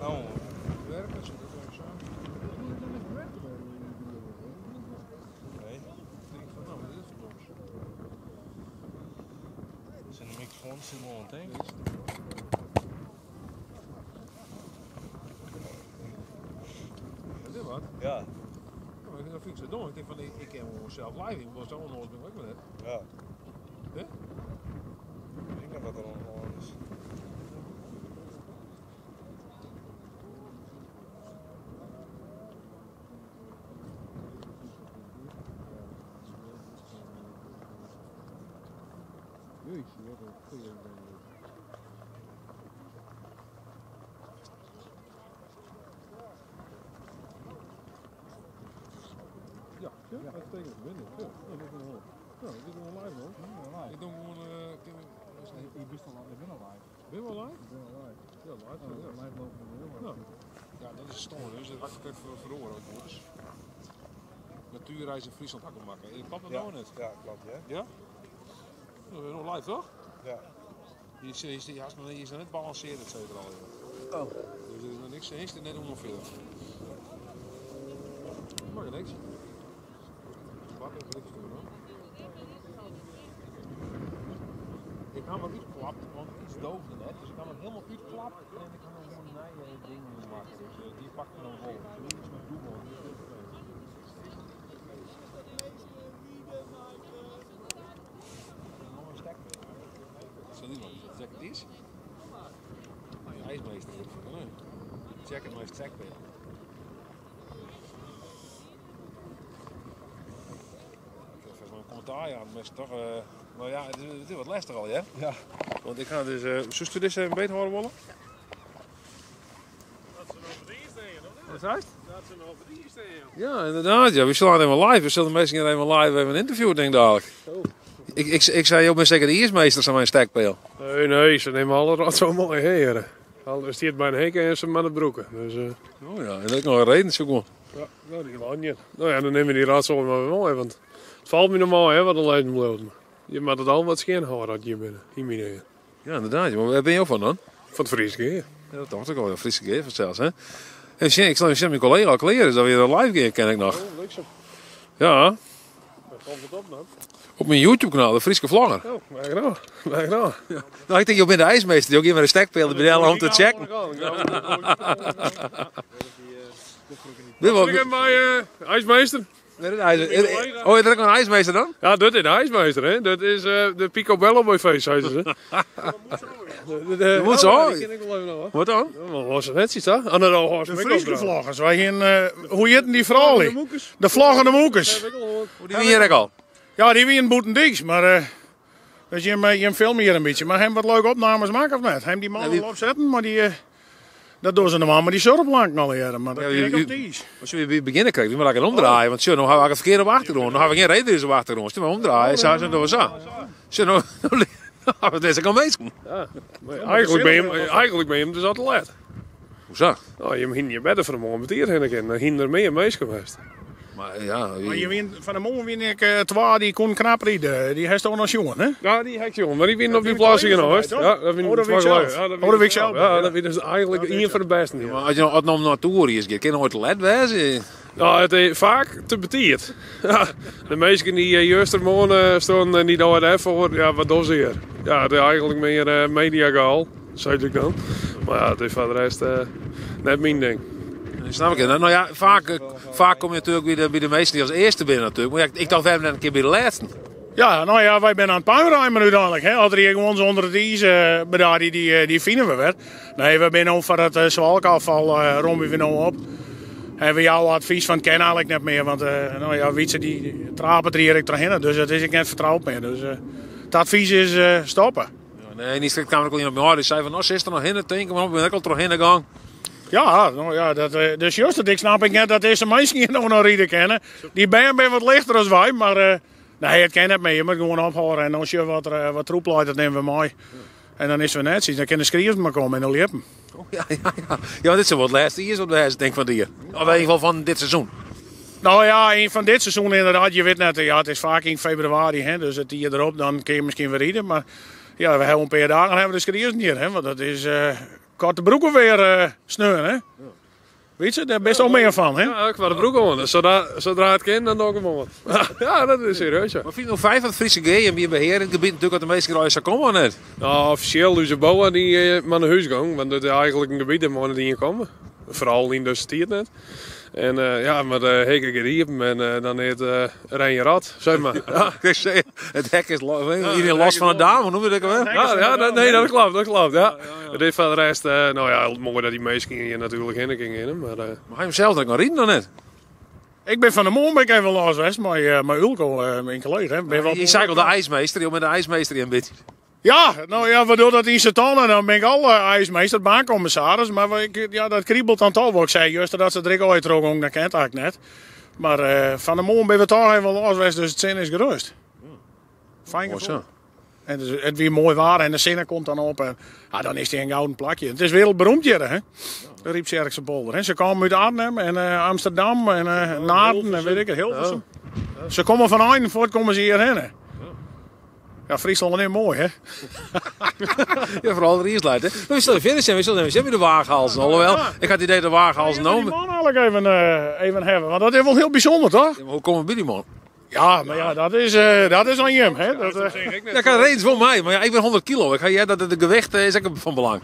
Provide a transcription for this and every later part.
Nou, werken ze dat ook zo? Nee. Ik denk van, nou, wat is dit voor doms? Zijn de microfoon zit nog aan het tank? Dat is wat. Ja. Ja, maar dat vind ik zo dom. Ik denk van, ik ken gewoon zelf live in, want zo onnozel ben ik ook maar net. Ja. Hè? Ik weet niet wat er allemaal is. Jeetje, wat een goeie ding. Ja, ja, uitstekend verbinding. Ja, dat is wel. Ja, dat is wel live man. Ik doe gewoon. Je bent al je bent al live. Ben je wel live? Je bent al live. Ja, live. Ja, Live lopen we heel Ja. Ja, dat is stom, dus dat had ik even verloren ook dus. Natuurreis in Friesland had ik maken. Klopt dat Ja. nou net? Ja, klopt hè? Ja? We zijn nog live toch? Ja. Hier is, hier is, hier is, hier is nog net balanceerd, et cetera al. joh. Oh. Dus er is nog niks, er is net ongeveer. Mag er niks. Wat even niks doen hoor. Ik ga wat uitklapt, want iets doofde net. Dus ik had hem helemaal uitklapt en ik had nog een nieuwe ding maken. Dus die pakte dan vol. Dus iets met Google. Die is heel vervelend. Nog een stek. Dat is niet wat. Check het is. Nou, je ijsmeester. Nee. Check het maar eens stekpeel. Ik heb even een commentaar aan, mensen toch. Maar ja, het is wat lastig al, hè? Ja. Want ik ga dus. Zullen we dit even beter horen wollen? Dat ze nog verdienst hebben, of niet? Wat zei het? Dat ze nog verdienst hebben. Ja, inderdaad. Ja. We zullen even live. We zullen mensen even live even een interview, denk ik dadelijk. Oh. Ik zei, joh, ben zeker de ijsmeester van mijn stekpeel. Nee, nee, ze nemen alle rot zo mooi, hè, heren. Al staat bij een hek en ze maar de broeken. Dus, Oh ja, en dat is nog een reden, zoek maar. ja, nou, die land Nou ja, dan nemen we die rotzooi maar weer mooi, want het valt me normaal, hè, wat een leven blijft. Je moet het al wat schoon houden dat je binnen, in mijn ogen. Ja, inderdaad. Maar waar ben je ook van dan? Van het Friese Geer. Ja, dat dacht ik al. Ja, Friese Geer vanzelfs, hè? En zie, ik zal even mijn collega al kleren, is dat weer een live gear ken ik nog. Oh, leuk zo. Ja, Waar komt het op dan? op mijn YouTube kanaal, de Friese Vlogger. Oh, maar gedaan. Maar gedaan. Nou, ik denk, je bent de ijsmeester, die ook hier met een stekpeel de bedellen om te checken. Wil wel- Ik heb bij ijsmeester. Oh, je trekt nog een ijsmeester dan? Ja, dat is de ijsmeester, hè? Dat is de Picobello boy face, zeiden ze. Dat moet zo. Die ken ik wel even nog, hoor. Wat dan? Ja, maar was het net iets, hè? Ah, nou, dat was De Friese vloggers. Wij gingen, hoe heet die vrouwen? De vloggende moekers. Die ben hier ook al. Ja, die wie in Boetendijks, maar dus je film hier een beetje. Maar hem wat leuke opnames maken of net? Hem die man Ja, die- wel opzetten, maar die, dat doen ze normaal, maar die surfplank al jaren. Maar dat Ja, ik op die is. Maar zullen we beginnen krijgen, we moeten omdraaien. Want zullen we hebben het verkeerd op achtergrond. Dan hebben we geen reden op achtergrond. Zullen we omdraaien, zou ze door zo. Zullen we dat is ook al meestal. Eigenlijk ben je hem, eigenlijk ben je hem dus al te laat. Hoezo? Nou, je hing je bedden van de morgen met hier heen en dan hing er meer meisje geweest. Maar ja, Maar je wint, van de morgen win ik twee die kon knap rijden. Die heeft toch nog jongen, hè? Ja, die hek jongen, maar die winnen op die plaats hier nog, toch? Ja, dat Oh, dat weet ik zelf. Ja, dat Oh, dat weet ik zelf. Ja, dat is dus eigenlijk een van de beste. Ja. Maar als je nog naar toe is, kan je nooit let wezen. Nou, het is vaak te betierd. Ja, de meesten die juist er morgen stonden en die daar even voor, ja, wat doen ze hier? Ja, het is eigenlijk meer mediagaal, zei ik dan. Maar ja, het is voor de rest net mijn ding. Dat snap ik. Nou ja, vaak kom je natuurlijk bij de meesten die als eerste binnen natuurlijk. Maar ja, ik dacht, we hebben net een keer bij de laatste. Ja, nou ja, wij zijn aan het puinruimen nu dadelijk. Hè. Als er hier gewoon zo onder het ijs bedaar, die vinden we weer. Nee, we zijn nou voor het zwalkafval rommen we nou op. En we jouw advies van ken eigenlijk niet meer, want nou ja, Wietse die trapen er hier ik doorheen, dus het is ik net vertrouwd meer. Dus het advies is stoppen. Ja, nee, niet strikt kwam ik al in op mijn hart. Die zei van, nou, ze is er nog heen, denk maar op, ben ik al terug heen gegaan. Ja, nou ja, dat, dus juist dat ik snap ik net dat deze mensen hier nog nog rijden kennen. Die band ben wat lichter dan wij, maar nee, het kan niet meer. Je moet gewoon ophouden en als je wat troep laat, dat nemen we mee. En dan is het net zoiets, dan kunnen de schreeuws maar komen en dan liepen. Oh, ja, ja, ja. Ja, dit is wel het laatste hier op de hersen, denk ik, van die hier. Of in ieder geval van dit seizoen. Nou ja, een van dit seizoen inderdaad. Je weet net, ja, het is vaak in februari, hè, dus het hier erop, dan kun je misschien weer rijden. Maar ja, we hebben een paar dagen hebben we de schreeuws niet, hè, want dat is... Korte broeken weer sneon, hè? Weet je, daar bist al meer van, hè? Ja, ik wou de broek oan. Zodra het kan, dan doe ik hem oan. Ja, dat is serieus, ja. Maar vind je nou fijn van het Friese Gea en wie beheer het gebied natuurlijk dat de meeste krijgen zou komen, of net? Nou, officieel dus de boa die maar naar huis gang, want dat is eigenlijk een gebied waar we niet in komen. Vooral in de stiert net. En ja, maar de hekken gaat hier en dan heet Rijn Rad, zeg maar. Ja. Ik zeg, het hek is Ja, iedereen het los hek is van de los. dam, hoe noem je dat ook alweer? Ja, ja, dat, nee, dat klopt, dat klopt, ja. Het is van de rest, nou ja, mooi dat die meesten hier natuurlijk heen gingen, maar, Maar ga je hem zelf dan nog rijden dan net? Ik ben van de morgen ben ik even los geweest, maar Ulko, mijn collega, hè, ben wel Je zei al de ijsmeester, joh, met de ijsmeester in een beetje. Ja, nou ja, we doen dat in Satan dan ben ik al ijsmeester, baancommissaris. Maar ja, dat kriebelt dan toch wel. Ik zei juist dat ze er ooit ook, dat kent eigenlijk net. Maar van de morgen ben we toch even los geweest, dus het zin is gerust. Fijn Mooi gevoel. zo. En het is, het weer mooi waar en de zinnen komt dan op. En, ja, dan is die een gouden plakje. Het is wereldberoemd hier, hè? De Ryptsjerkster polder. Hè? Ze komen uit Arnhem en Amsterdam en Naarden en weet ik het, Hilversum. Ze komen van eind voort komen ze hierheen. Hè? Ja, Friesland is mooi, hè? Ja, vooral de Riesluit, hè. Maar we zullen verder zijn, we zullen even zien met de waaghalzen. Alhoewel, ik had het idee de waaghalzen Ja, die nou. man eigenlijk even hebben, want dat is wel heel bijzonder, toch? Ja, maar hoe komen we bij die man? Ja, maar ja, dat is aan hem, hè? Dat, Ja, ik had reeds wel mij, maar ja, ik ben 100 kilo. Ik ga jij dat het gewicht is ook van belang.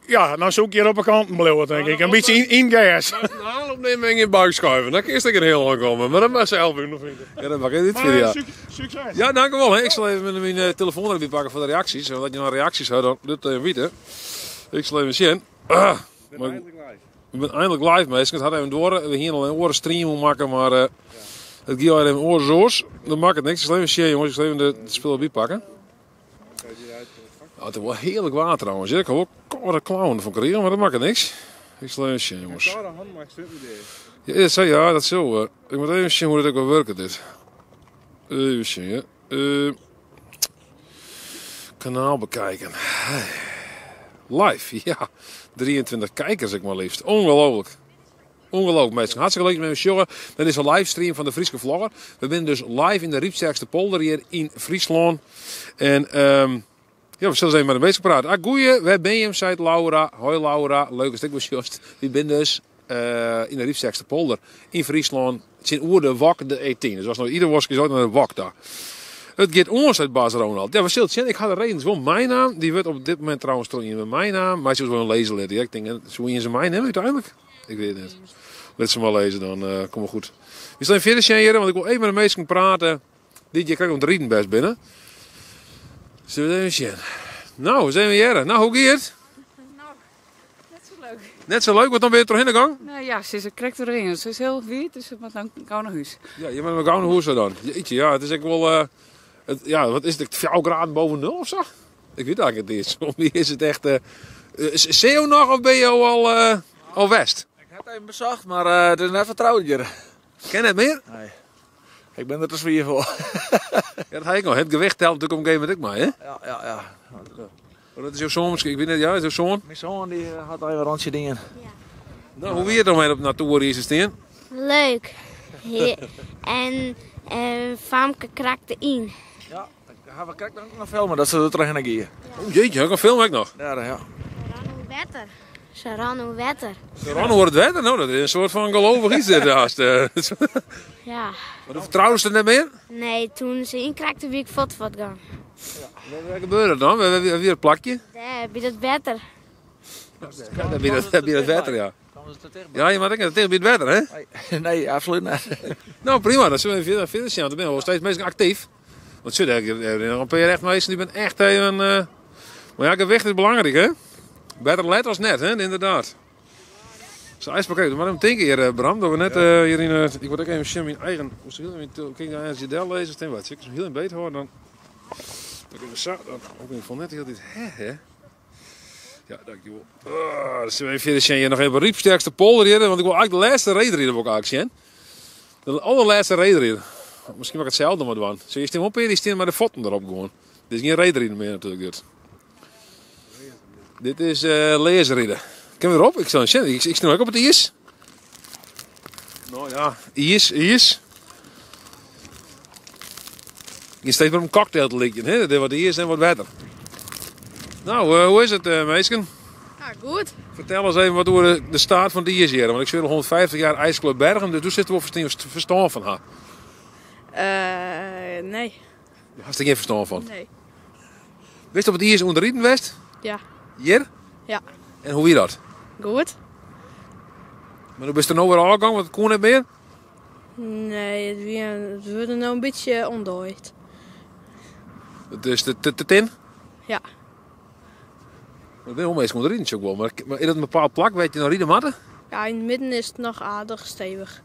ja, nou zoek je hier op een kant blijven, denk ik. Een beetje in gas. Een aanopneming in buik schuiven, dan kun je een heel lang komen, maar dat mag zelf ook nog vinden. Ja, dat mag ik niet Maar, vinden, ja. succes. Ja, dank u wel. Hè. Ik zal even mijn telefoon erbij pakken voor de reacties. Want dat je nou reacties had, dan doet het even weten. Ik zal even zien. Ah, maar ik ben eindelijk live, meestal. Het had even door. We hier al een oren stream moeten maken, maar het ging al even oren zoos. Dan maakt het niks. Ik zal even zien, jongens. Ik zal even de spullen erbij pakken. Ja, het is wel heerlijk water trouwens. Ik heb ook koude clown van krijgen, maar dat maakt het niks. Ik zal even zien, jongens. Koude hand maakt het idee. Ja, zo, ja, dat is zo. Ik moet even zien hoe dat ook wel werkt, dit. Even zien, ja. Kanaal bekijken. Live, ja. 23 kijkers, ik maar liefst. Ongelooflijk. Ongelooflijk, mensen. Hartstikke leuk met me jongen. Dat is een livestream van de Frieske Vlogger. We zijn dus live in de Ryptsjerkster polder hier in Friesland. En ja, we zullen eens even met de mensen praten. Ah, goeie, waar ben je hem, zei Laura. Hoi Laura, leuk dat ik was juist. We zijn dus in de Ryptsjerkster polder in Friesland. Het zijn oer de wak de E10. Dus als nou ieder was, is ook naar de wak daar. Het gaat ons uit Bas Ronald. Ja, we zullen het zien. Ik had de reden wel mijn naam. Die wordt op dit moment trouwens toch niet met mijn naam. Maar ze is wel een lezer. Ja, ik denk, zullen we ze mijn nemen uiteindelijk? Ik weet het niet. Laat ze maar lezen, dan komt het goed. We staan verder zien hier, want ik wil even met de meesten praten. Dit je krijgt om de rieden best binnen. Zullen we even zien? Nou, we zijn weer hier. Nou, hoe gaat het? Nou, net zo leuk. Net zo leuk, want dan ben je toch in de gang? Nou ja, ze is er krekt doorheen. Ze is heel wiet, dus ze moet dan gauw naar huis. Ja, je bent met gauw naar huis dan. Jeetje, ja, het is echt wel... het, ja, wat is het? 4 graden boven nul of zo? Ik weet eigenlijk het niet. Soms is het echt... is CEO nog of ben je al west? Ik had even bezocht, maar het is net vertrouwd hier. Ken het meer? Nee. Ik ben er te zwier voor. Ja, dat had ik nog. Het gewicht telt natuurlijk op een gegeven moment ook maar, hè? Ja, ja, ja. Oh, dat is jouw zoon misschien. Ik weet niet, ja, is jouw zoon? Mijn zoon die had al een rondje dingen. Ja. Nou, hoe weer dan mee op natuur hier staan? Leuk. En Famke krakte in. Ja, we kijken ook nog filmen dat ze er terug naar gaan. Oh jeetje, ik kan filmen ook nog. Ja, ja. Wetter. Ze ran wetter. Ze ran hoe het wetter? Nou, dat is een soort van gelovig iets dit haast. Ja. Maar dan vertrouwen ze het net meer? Nee, toen ze inkrakte, wie ik fot wat gaan. Ja. Wat gebeurde er dan? We hebben weer een plakje. Daar, bij dat wetter. Ja, daar bij dat wetter, ja. Komen ze er tegen? Ja, je mag denken, tegen bij het wetter, hè? Nee, nee, absoluut niet. Nou, prima, dan zullen we even verder zien, want dan ben je wel steeds mensen actief. Want zit er, er zijn nog een paar echt mensen die ben echt even... Maar ja, gewicht is belangrijk, hè? Beter let als net, hè? Inderdaad. Zo, ijspak, maar dan denk ik hier, Bram, dat we net, hier in ik word ook even zien mijn eigen, hoe ze heel in mijn tel-, kan ik daar eens Jadel lezen? Stem wat, ik heel in beet hoor, dan, dan kunnen we zo, dan ook in van net heel dit, hè, hè? Ja, dankjewel. Ah, dan zullen we even verder zien. Hier nog even Ryptsjerkster polder hier, want ik wil eigenlijk de laatste reder hier ook eigenlijk zien. De allerlaatste reder hier. Misschien mag ik hetzelfde maar doen. Zo, je stemt op hier, die staan maar de voeten erop gewoon. Dit is geen reder meer natuurlijk. Dit, dit is leesridden. Kunnen we erop? Ik zal eens zien. Ik sta ook op het ijs. Nou ja, ijs, ijs. Je steekt maar een cocktail te likken, hè? Dat is wat ijs en wat water. Nou, hoe is het, meisken? Nou, Ja, goed. Fertel ris even wat oer de staat fan it iis hjir. Want ik sjoch al 150 jaar IJsclub Bergum, dus do silst der wol ferstân fan ha. Uh, nee. Hast der gjin ferstân fan? Nee. Bist op it iis oan it riden west? Ja. Hjir? Ja. En hoe wie dat? Goed. Mar do bist der no wer ôfgong, want it koe net mear? Nee, it wie, it wurde no in bytsje ûndoaid. It is te, te, te tin? Ja. Der binne wol minsken oan it riden, sjoch ik wol. Mar, mar is dat in bepaald plak wêr't je dan ride moatte? Ja, yn it midden is it noch aardich stevich.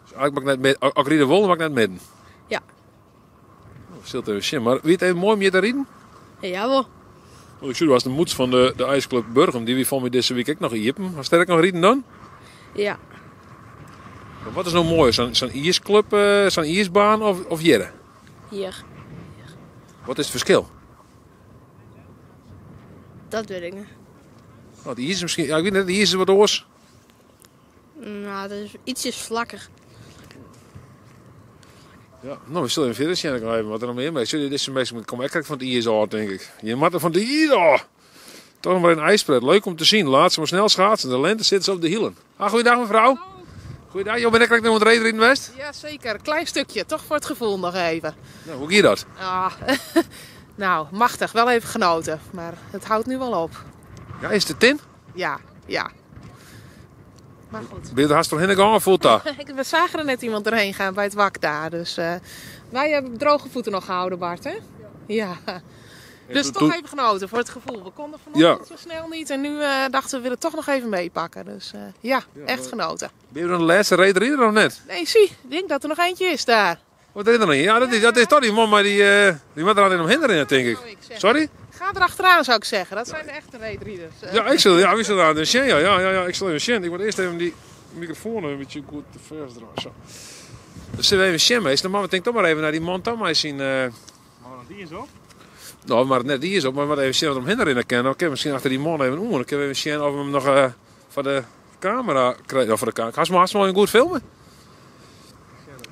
Dus eigentlik moat ik net midden, as ik ride wol, dan moat ik nei it midden? Ja. We sille it even sjen. Mar wie it even moai om hjir te riden? Jawol. Want ik sjoch, do hast in mûts fan de, de IJsclub Burgum. Dy wie foar my dizze wike ek noch iepen. Hast dêr ek noch riden dan? Ja. Mar wat is no moaier, sa'n sa'n iisklub, eh, sa'n iisbaan of, of hjirre? Hjir. Wat is it ferskil? Dat wit ik net. Nou, it iis is miskien, ja, ik wit net, it iis is wat oars. Nou, dat is ietsjes flakker. Ja, no, we sille even fierder sjen. Ik even wat der noch mear mee. Sjoch, dizze minsken komme ek krekt fan it iis ôf, tink ik. Je moatte fan it iis ôf. Toch noch mar in ijspret. Leuk om te zien. Laat ze maar snel schaatsen. De lente zit ze op de hielen. Ah, goeiedag mevrouw. Goeiedag. Jo binne ek krekt oan it reedriden west? Ja, zeker. Klein stukje. Toch voor het gevoel nog even. Nou, hoe gie dat? Ah, nou, machtig. Wel even genoten. Maar het houdt nu wel op. Ja, is it te tin? Ja, ja. Maar goed. Binne der hast trochhinne gien of foel ta? We zagen er net iemand erheen gaan bij het wak daar. Dus uh, wij hebben droge voeten nog gehouden, Bart, hè? Ja. Dus toch even genoten voor het gevoel. We konden vanochtend ja. zo snel niet. En nu uh, dachten we, we willen toch nog even meepakken. Dus uh, ja, ja, echt genoten. Ben je dan de lêste reedrider of net? Nee, zie. Ik denk dat er nog eentje is daar. Wat is er nog? Ja, dat is, dat is toch die man, maar die, uh, die moet er aan omheen rennen, denk ik. ik Sorry? Ga er achteraan, zou ik zeggen. Dat zijn de echte reedrieders. Ja, ik zal, ja, wie zal aan de ja, ja, ja, ja, ik zal even zien. Ik moet eerst even die microfoon een beetje goed te vers draaien. Zo. Dus zullen we even zien, meester. Maar we denken toch maar even naar die man maar zien. Uh... Maar die is op? Nou, maar net die is op. Maar we even zien wat omheen rennen kan. Dan kunnen we misschien achter die man even om. Dan kunnen we even zien of we hem nog uh, voor de camera krijgen. Of voor de camera. Ga ze maar even goed filmen.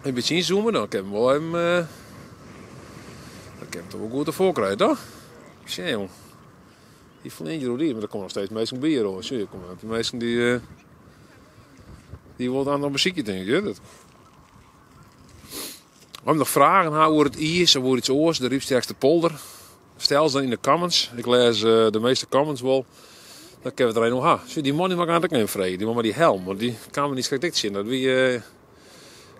Een beetje inzoomen, dan kan we wel even. Uh, dan kan we toch wel goed ervoor krijgen, toch? Zie jong. Die vliegt door die, maar er komen nog steeds mensen bier hoor. Zie je, komen de mensen die. Uh, die willen aan een muziekje, denk ik. Hè? Dat... We hebben nog vragen ha oer it iis of oer iets oars, de Ryptsjerksterpolder. Stel ze dan yn de comments. Ik lês uh, de measte comments wol. Dan kinne we it der even oer ha. Sjoch, dy man dy moat ik ek even freegje. Dy man mei dy helm, want dy kaam my krekt ek tsjin. Dat wie uh,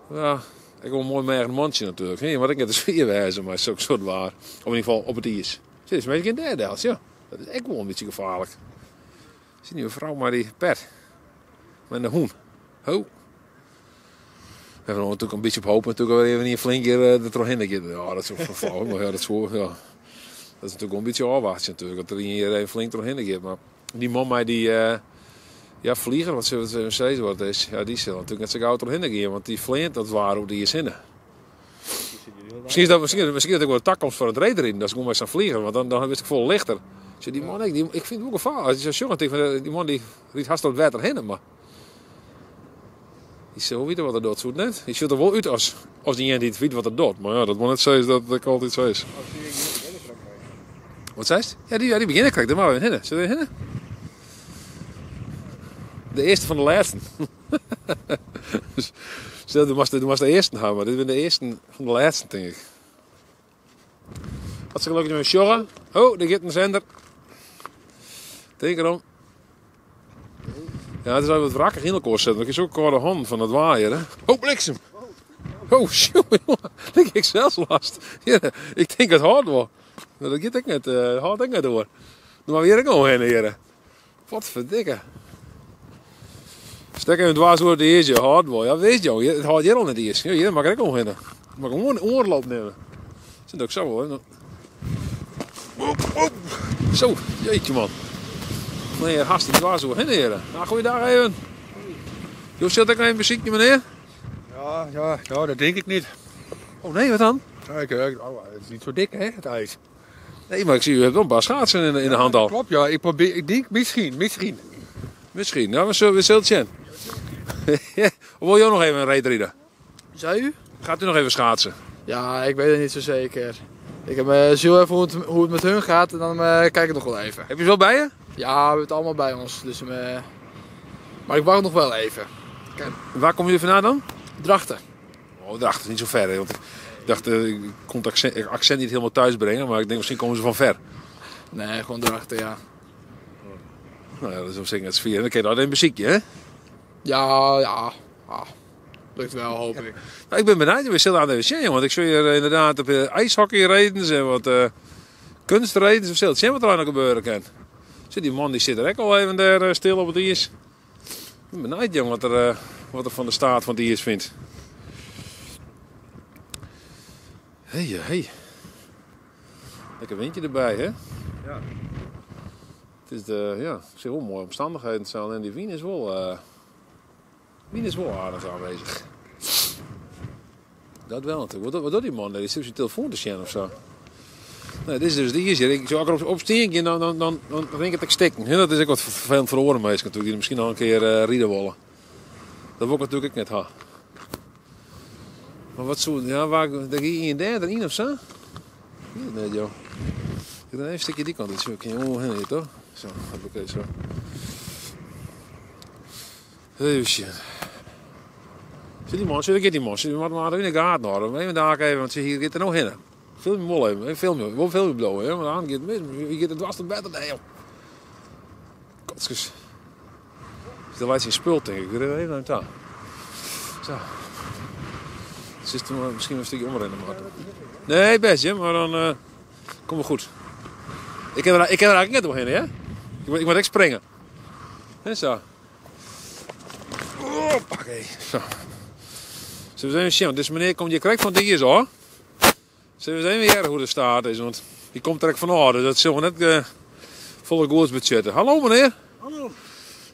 ja, ek wol in moai meager mantsje natuerlik. Je moat ek net te swier wêze mei sok soart waar. Of yn ieder gefal op it iis. Sjoch, dizze minsken gean dêr del. Sjoch, dat is ek wol in bytsje gefaarlik. Sjoch dy mefrou mei dy pet. Mei de hûn. Ho. We hawwe natuerlik in bytsje op hope natuerlik wer even ien flink hjir der trochhinne giet. Ja, dat is wol maar ja, dat soe, ja. Dat is natuerlik wol in bytsje ôfwachtsjen natuerlik, dat der ien hjir even flink trochhinne giet. Mar dy man mei dy uh, ja, flieger, wat sille we even sizze wat it is, ja, dy sil natuerlik net sa gau trochhinne gean, want dy fleant as it ware oer it iis hinne. Miskien is dat, miskien, miskien is dat ek wol de takomst foar it reedriden, dat is gewoan mei sa'n flieger, want dan, dan bist ek folle lichter. Sjoch, dy man ek, dy, ik fyn it wol gefaarlik. As je sa sjogge, tink ik fan, dy man dy rydt hast troch it wetter hinne, mar dy sil wol witte wat er docht, soe it net? Hy sjocht der wol út as, as ien dy't wit wat er docht, mar ja, dat wol net sizze dat it ek altyd sa is. Wat seist? Ja, dy, ja, dy begjinne krekt, dêr moatte we hinne. Sille we hinne? De earste fan de lêsten. Stel, do moatst, do moatst de earsten ha, mar dit binne de earsten fan de lêsten, tink ik. Hartstikke leuk dat je me sjogge. Oh, der giet in sender. Tink erom. Ja, it is wat wrakkich yn elkoar setten. Ik is ook kâlde hannen fan it waaien. Hè? Oh, bliksem! Oh, jonge, dêr ha ik sels lêst. Ja, ik tink it hâldt wol. No, dat giet ek net, uh, hâldt ek net oer. Dan moatte we hjir ek omhinne, hjir. Potferdikke. Stek even dwars oer it iis, hâldt wol. Ja, wist jo, it hâldt hjir al net iis. Ja, hjir moat ik ek omhinne. Moat ik gewoan oanloop nimme. Zit ook zo hoor. Oep, oep. Zo, jeetje man. Meneer, hast dwars oerhinne hjir. Nou, goeiedag even. Jo sit ek even besykje, menear? Ja, ja, ja, dat denk ik niet. Oh nee, wat dan? Ja, ik, oh, het is niet zo dik, hè, het ijs. Nee, maar ik zie u hebt wel een paar schaatsen in de, in de hand al. Klopt, ja. Ik probeer, ik denk misschien, misschien. Misschien. Nou, we zullen, we zullen het zien. Of wil je nog even een reedrijden? Zei u? Gaat u nog even schaatsen? Ja, ik weet het niet zo zeker. Ik heb uh, zie even hoe het, hoe het met hun gaat en dan uh, kijk ik nog wel even. Heb je ze wel bij je? Ja, we hebben het allemaal bij ons. Dus, maar ik wacht nog wel even. Kijk. Waar komen jullie vandaan dan? Drachten. Oh, Drachten is niet zo ver. Hè? Want ik dacht, ik kon het accent niet helemaal thuis brengen, maar ik denk misschien komen ze van ver. Nee, gewoon Drachten, ja. Nou ja, dat is op zich net sfeer. En dan kun je dat een muziekje, hè? Ja, ja. Ah, lukt wel, hoop ik. Nou, ik ben benieuwd. We zullen aan de wc, jongen. Want ik zie hier inderdaad op ijshockey reden en wat kunstreden. Of zo. Het zien wat er aan gebeuren kan. Zie die man die zit er ook al even daar stil op het ijs. Ik ben benieuwd, jongen, wat er van de staat van het ijs vindt. Hé, hey, hey. Lekker windje erbij, hè? Ja. Het is de, ja, op zich wel mooie omstandigheden zo. En die wien is wel aardig aanwezig. Dat wel natuurlijk. Wat doet die man? Die zit op zijn telefoon te zien of zo. Nee, dit is dus die hier. Ik zou erop op steken, dan denk ik het stikken. Ja, dat is ook wat vervelend voor de oren meestal natuurlijk, die misschien al een keer rieden willen. Dat wil ik natuurlijk ook net ha. Maar wat zo, ja, waar, denk ik in daar erin of zo? Niet net, joh. Ik doe even een stukje die kant uit. Zo, kun je omheen hier, toch? Zo, oké, zo. Even zien. Zit die man, zit die man, zit die man maar in de gaten houden. Even daar even, want hier gaat er nog heen. Film je wel even, film je, wel film je blauw, hè? Want dan gaat het mis, je gaat het dwars tot bed, nee, joh. Kotskes. Dus dat wijst zijn spul, denk ik. Ik even naar hem toe. Zo. Zit er misschien een stukje omrennen, maar. Nee, best, hè, maar dan komt het goed. Ik kan er eigenlijk net omheen, hè? Ik moet echt springen. Hè, zo. Hoppakee. Zo. Zullen we eens even zien, want deze meneer komt hier correct van het ijs, hoor. Zullen we eens even kijken hoe de staat is, want die komt direct van orde. Dat zullen we net volle goeds budgetten. Hallo meneer. Hallo.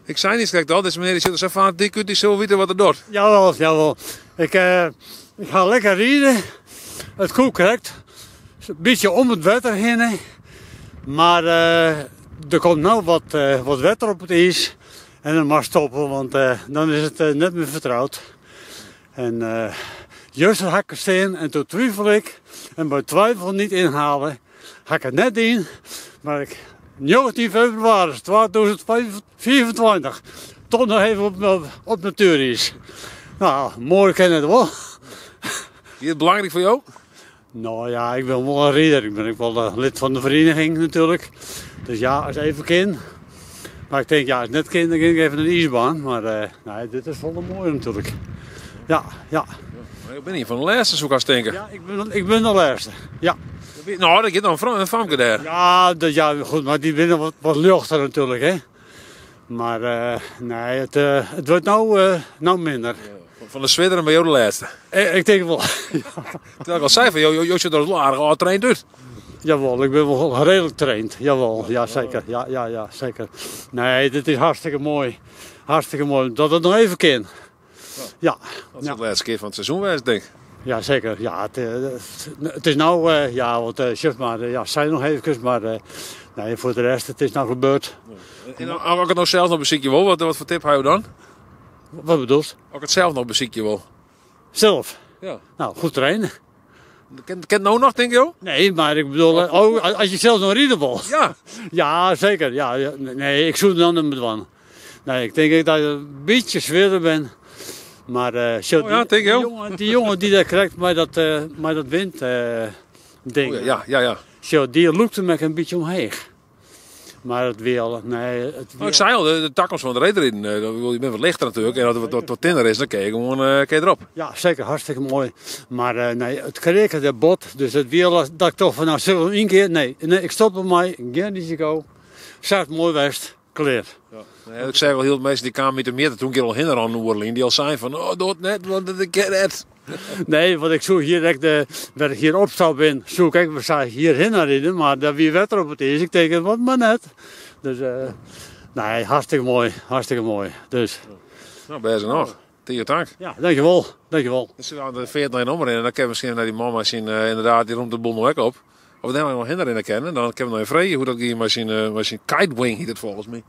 Ik zei niet direct al, deze meneer die zit er zo van, die kunt die zo weten wat er doet. Jawel, jawel. Ik ga lekker rijden. Het koe correct. Een beetje om het water heen. Maar er komt nou wat water op het ijs. En dan mag stoppen, want dan is het net meer vertrouwd. En juist hakken steen en toen twijfel ik. En bij twijfel niet inhalen, hak het net in. Maar ik, 19 februari 2024, toch nog even op natuur is. Nou, mooi ken het wel. Is het belangrijk voor jou? Nou ja, ik ben wel een ridder. Ik ben ook wel lid van de vereniging natuurlijk. Dus ja, als even kind. Maar ik denk, ja, als het net kind, dan ging ik even naar de ijsbaan. Maar nee, dit is wel mooi natuurlijk. Ja, ja. Maar ik ben hier van de laatste, zo kan ik denken. Ja, ik ben de laatste, ja. Nou, dat gaat dan een famke daar. Ja, dat, ja, goed, maar die binnen wat luchter natuurlijk, hè. Maar nee, het wordt nou minder. Ja, van de Zwitser en bij jou de laatste. Ik denk wel. Terwijl ik al zei van, joh, zit er wel aardig al getraind uit. Jawel, ik ben wel redelijk getraind. Jawel, ja, zeker. Ja, ja, ja, zeker. Nee, dit is hartstikke mooi. Hartstikke mooi. Dat het nog even kan. Ja. Dat is de laatste keer van het seizoen geweest, denk ik. Ja, zeker. Ja, het is nou, ja, want zeg maar, ja, zijn nog even, maar nee, voor de rest, het is nou gebeurd. Ja. En als ik het nou zelf nog beziekje wil, wat voor tip hou je dan? Wat bedoel je? Als ik het zelf nog beziekje wil. Zelf? Ja. Nou, goed trainen. Kent nou nog, denk je ook? Nee, maar ik bedoel, oh, als je zelf nog rijden wil. Ja. Ja, zeker. Ja, ja, nee, ik zoek dan een bedwan. Nee, ik denk dat ik een beetje zwerder ben. Maar zo, Oh ja, denk je ook? die jongen die dat krijgt, maar dat wind ding. Oh ja, ja, ja, ja. Zo, die lookte me een beetje omheen. Maar het weer, nee, het Nou, ik weer zei al, de takkels van de reetriden, dat wil, je bent wat lichter natuurlijk. En als het wat tinner is, dan kun je gewoon kun je erop. Ja, zeker, hartstikke mooi. Maar nee, het kregen de bot, dus het weer, dat ik toch van, nou, zullen we één keer? Nee, nee, ik stop bij mij, geen risico. Zat mooi west, klaar. Ja. Nee, ik zei wel heel veel mensen die kwamen met de meter toen een keer al hinder aan Oerlien, die al zijn van, oh, doe het net, want het is net. Nee, want ik zoek hier, ik de, waar ik hier opstap ben, zoek ik, we zijn hier heen naar rijden, maar daar wie wetter op het is, ik denk, wat maar net. Dus nee, hartstikke mooi, hartstikke mooi. Dus. Nou, best nog. Tegen dank. Ja, dankjewel, dankjewel. Dus we gaan de 40 in omrennen en dan kunnen we misschien naar die mama zien, inderdaad, die roemt de boel nog ook op. Of daar nog hinder in kennen, dan kunnen we nog even vreden hoe dat ging met zijn kitewing heet het volgens mij.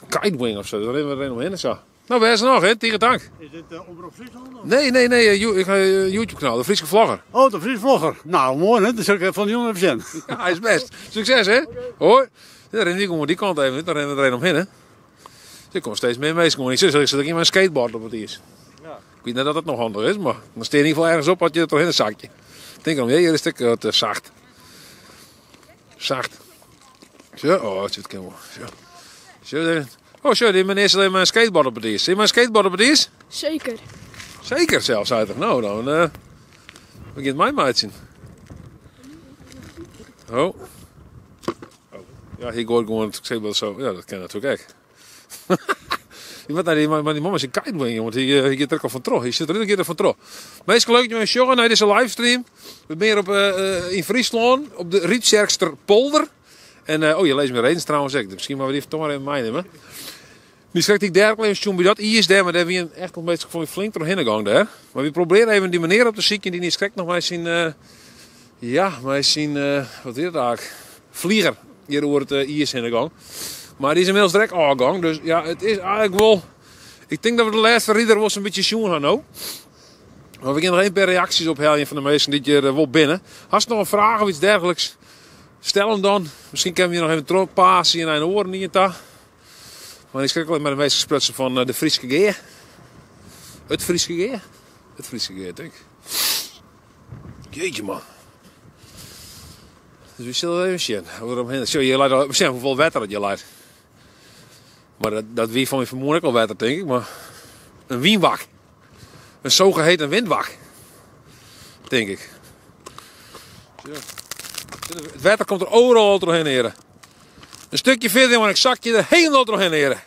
Kitewing of zo, daar rennen we er omheen en zo. Nou, best nog, hè? Tegen dank. Is dit Omroep Friesland? Of? Nee, nee, nee, ik ga YouTube kanaal, de Friese Vlogger. Oh, de Friese Vlogger. Nou, mooi hè, dat zal ik van de jongen even zien. Ja, hij is best. Succes hè. Oké. Hoi. Ja, dan rinne wy gewoan dy kant even út, dan rinne we der even omhinne. Der komme steeds mear minsken oan. Ik sis, sit ek mei in skateboard op it iis. Ja. Ik wit net oft dat noch handich is, mar dan stean je yn ieder gefal ergens op as je der trochhinne sakje. Tink om, hjir is it ek wat sacht. Sacht. Zo, oh, het kin wol. Zo. Zo, oh, zo, dy menear sit even mei in skateboard op it iis. Sit je mei in skateboard op it iis? Zeker. Zeker zelfs, sei er. No, dan we gean it meimeitsjen. Oh. Oh. Ja, hy goait gewoan it skateboard sa. Ja, dat kin natuerlik ek. Dy moat nei dy, mei dy man mei syn kiteboard, want hy, hy giet der ek al fan troch. Hy sit der giet der fan troch. Minsken, leuk dat je sjogge nei dizze livestream. We binne op, yn Fryslân, op de Ryptsjerkster Polder. En, oh, je lizze mei redens trouwens ek. Miskien moatte we dy toch mar even meinimme. Nu schrik ik daar even sjoen by dat iis dêr, mar dêr wie echt in bytsje flink trochhinne gong dêr. Mar wy probearje even dy menear op te sykjen dy't niet krekt noch mei syn, ja, mei syn, wat is dat eigenlijk, flieger hjir oer it iis hinne gong. Mar dy is ynmiddels direkt ôfgong, dus ja, it is eigenlijk wol, ik tink dat we de lêste rider wol sa'n bytsje sjoen ha no. Mar we gean noch even in pear reaksjes opheljen fan de minsken dy't hjir wol binne. Hast noch in fraach of iets dergelijks? Stel him dan. Miskien kinne we je noch even trochpassen nei in oaren ien ta. Mar ik skrik al mei de minsken sprutsen fan de Fryske Gea. It Fryske Gea? It Fryske Gea, tink ik. Jeetje man. Dus we sille even sjen. Hoe er omhinne. Sjoch, hjir leit al, sjen hoefolle wetter dat hjir leit. Mar dat wie fan myn fermoeden ek al wetter, tink ik. Mar in wynwak. In zogeheten windwak. Tink ik. Ja. It wetter komt der overal trochhinne, hearen. In stukje fierder, jongen, ik zakje der helemaal trochhinne, hearen.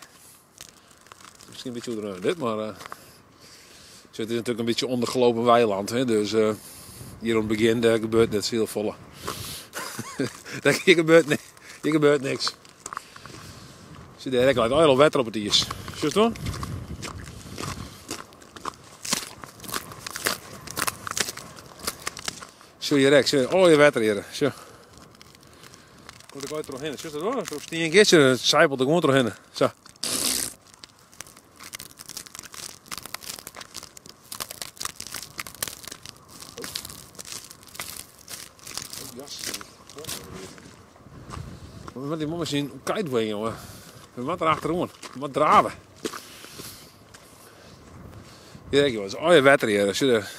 Miskien in bytsje oerdreaun dit, mar het is natuerlik in bytsje ondergelopen weiland, hè, dus hjir oan it begjin dêr gebeurt net hiel folle. Daar hier gebeurt ni-, hier gebeurt niks. Zie dêr ek leit al wetter op it iis. Sjochst wol? Sjoch hjir ek, sjoch, al je wetter hjir. Sjoch. Komt der gau trochhinne. Sjochst dat wol? Troch stien giet, it sijpelt der gewoan trochhinne. Sa. We moatte dy man mei syn kitewing, jonge. We moatte der achteroan. We moatte drave. Hjir ek, jonge. It is allegear wetter hjir. Sjoch.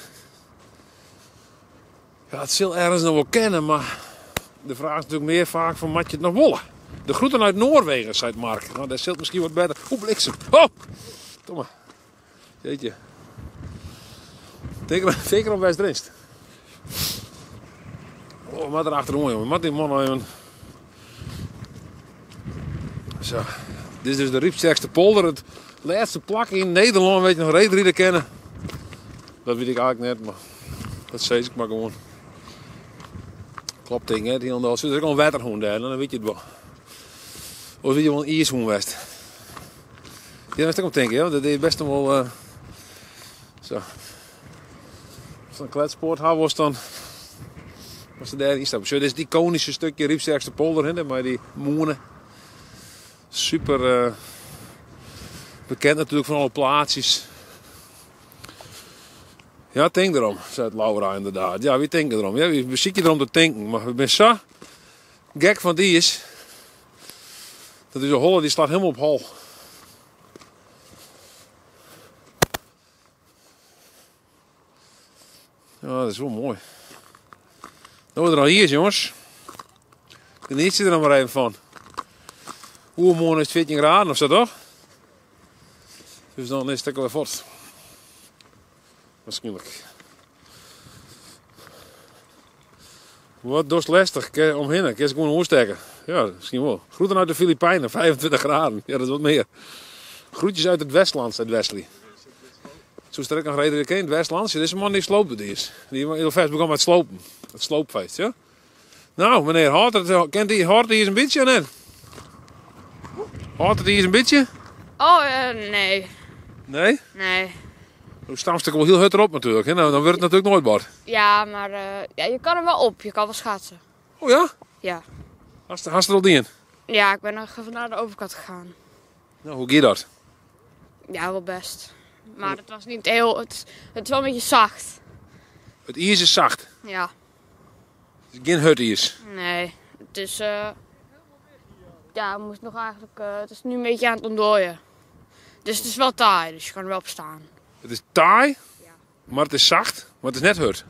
Ja, it sil ergens noch wol kinne, mar de fraach is natuerlik mear faak fan moat je it noch wolle? De groeten uit Noorwegen, seit Mark. No, dêr sil it miskien wat better. Oeh, bliksem. Oh! Domme. Jeetje. Tink erom wêr'tst rinst. Oh, we moatte der achteroan, jonge. We moatte dy man noch even... Sa. Dit is dus de Ryptsjerkster polder. It lêste plak yn Nederlân wêr't je noch reedride kinne. Dat wit ik eigenlijk net, mar dat sis ik mar gewoan. Klopt ding, hè? Hielendal. Der is ek al in wetterhûn dêr, dan wit je it wol. Of wie je wol in iishûn west. Ja, dêr moatst ek om tinke, hè? Want dat is best noch wol, sa. As in kletspoort ha wolst, dan moatst dêr ynstappe. Sjoch, dit is it ikonyske stukje Ryptsjerkster polder, hè, mei dy mûne. Super bekend natuerlik fan alle plaatsjes. Ja, tink derom, seit Laura ynderdaad. Ja, wy tinke derom. Ja, wy besykje derom te tinken, mar we binne sa gek fan it iis dat ús holle dy slacht helemaal op hol. Ja, dat is wol moai. No is der noch iis, jonges. Genietsje der noch mar even fan. Oermoarn is it 14 graden of sa, toch? Dus dan is it ek alwer fuort. Waarskynlik. Wat dochst lestich omhinne? Kinst gewoan oerstekke. Ja, miskien wol. Groeten uit de Filipijnen, 25 graden. Ja, dat is wat mear. Groetjes uit het Westland, seit Wesley. Soest der ek noch reedride kinne, it Westland? Dizze man dy sloopt it iis. Dy hiel fêst begûn mei it slopen. It sloopfeest, ja. No, menear, hâldt it, kent dy, hâldt it iis in bytsje of net? Hâldt it iis in bytsje? Oh, nee. Nee? Nee. Do stampst ek wol hiel hurd derop natuerlik, hè? No, dan wurdt it natuerlik noait wat. Ja, mar ja, je kan er wol op. Je kan wol schaatsen. Oh ja? Ja. Hast it al dien? Ja, ik ben nog even naar de overkant gegaan. No, hoe gie dat? Ja, wol best. Mar it was niet heel, it is wol in bytsje sacht. It iis is sacht? Ja. It is gjin hurd iis? Nee, it is. Ja, moest nog eigenlijk, eh, het is nu een beetje aan het ontdooien. Dus het is wel taai, dus je kan er wel op staan. Het is taai, maar het is zacht, maar het is net hurd.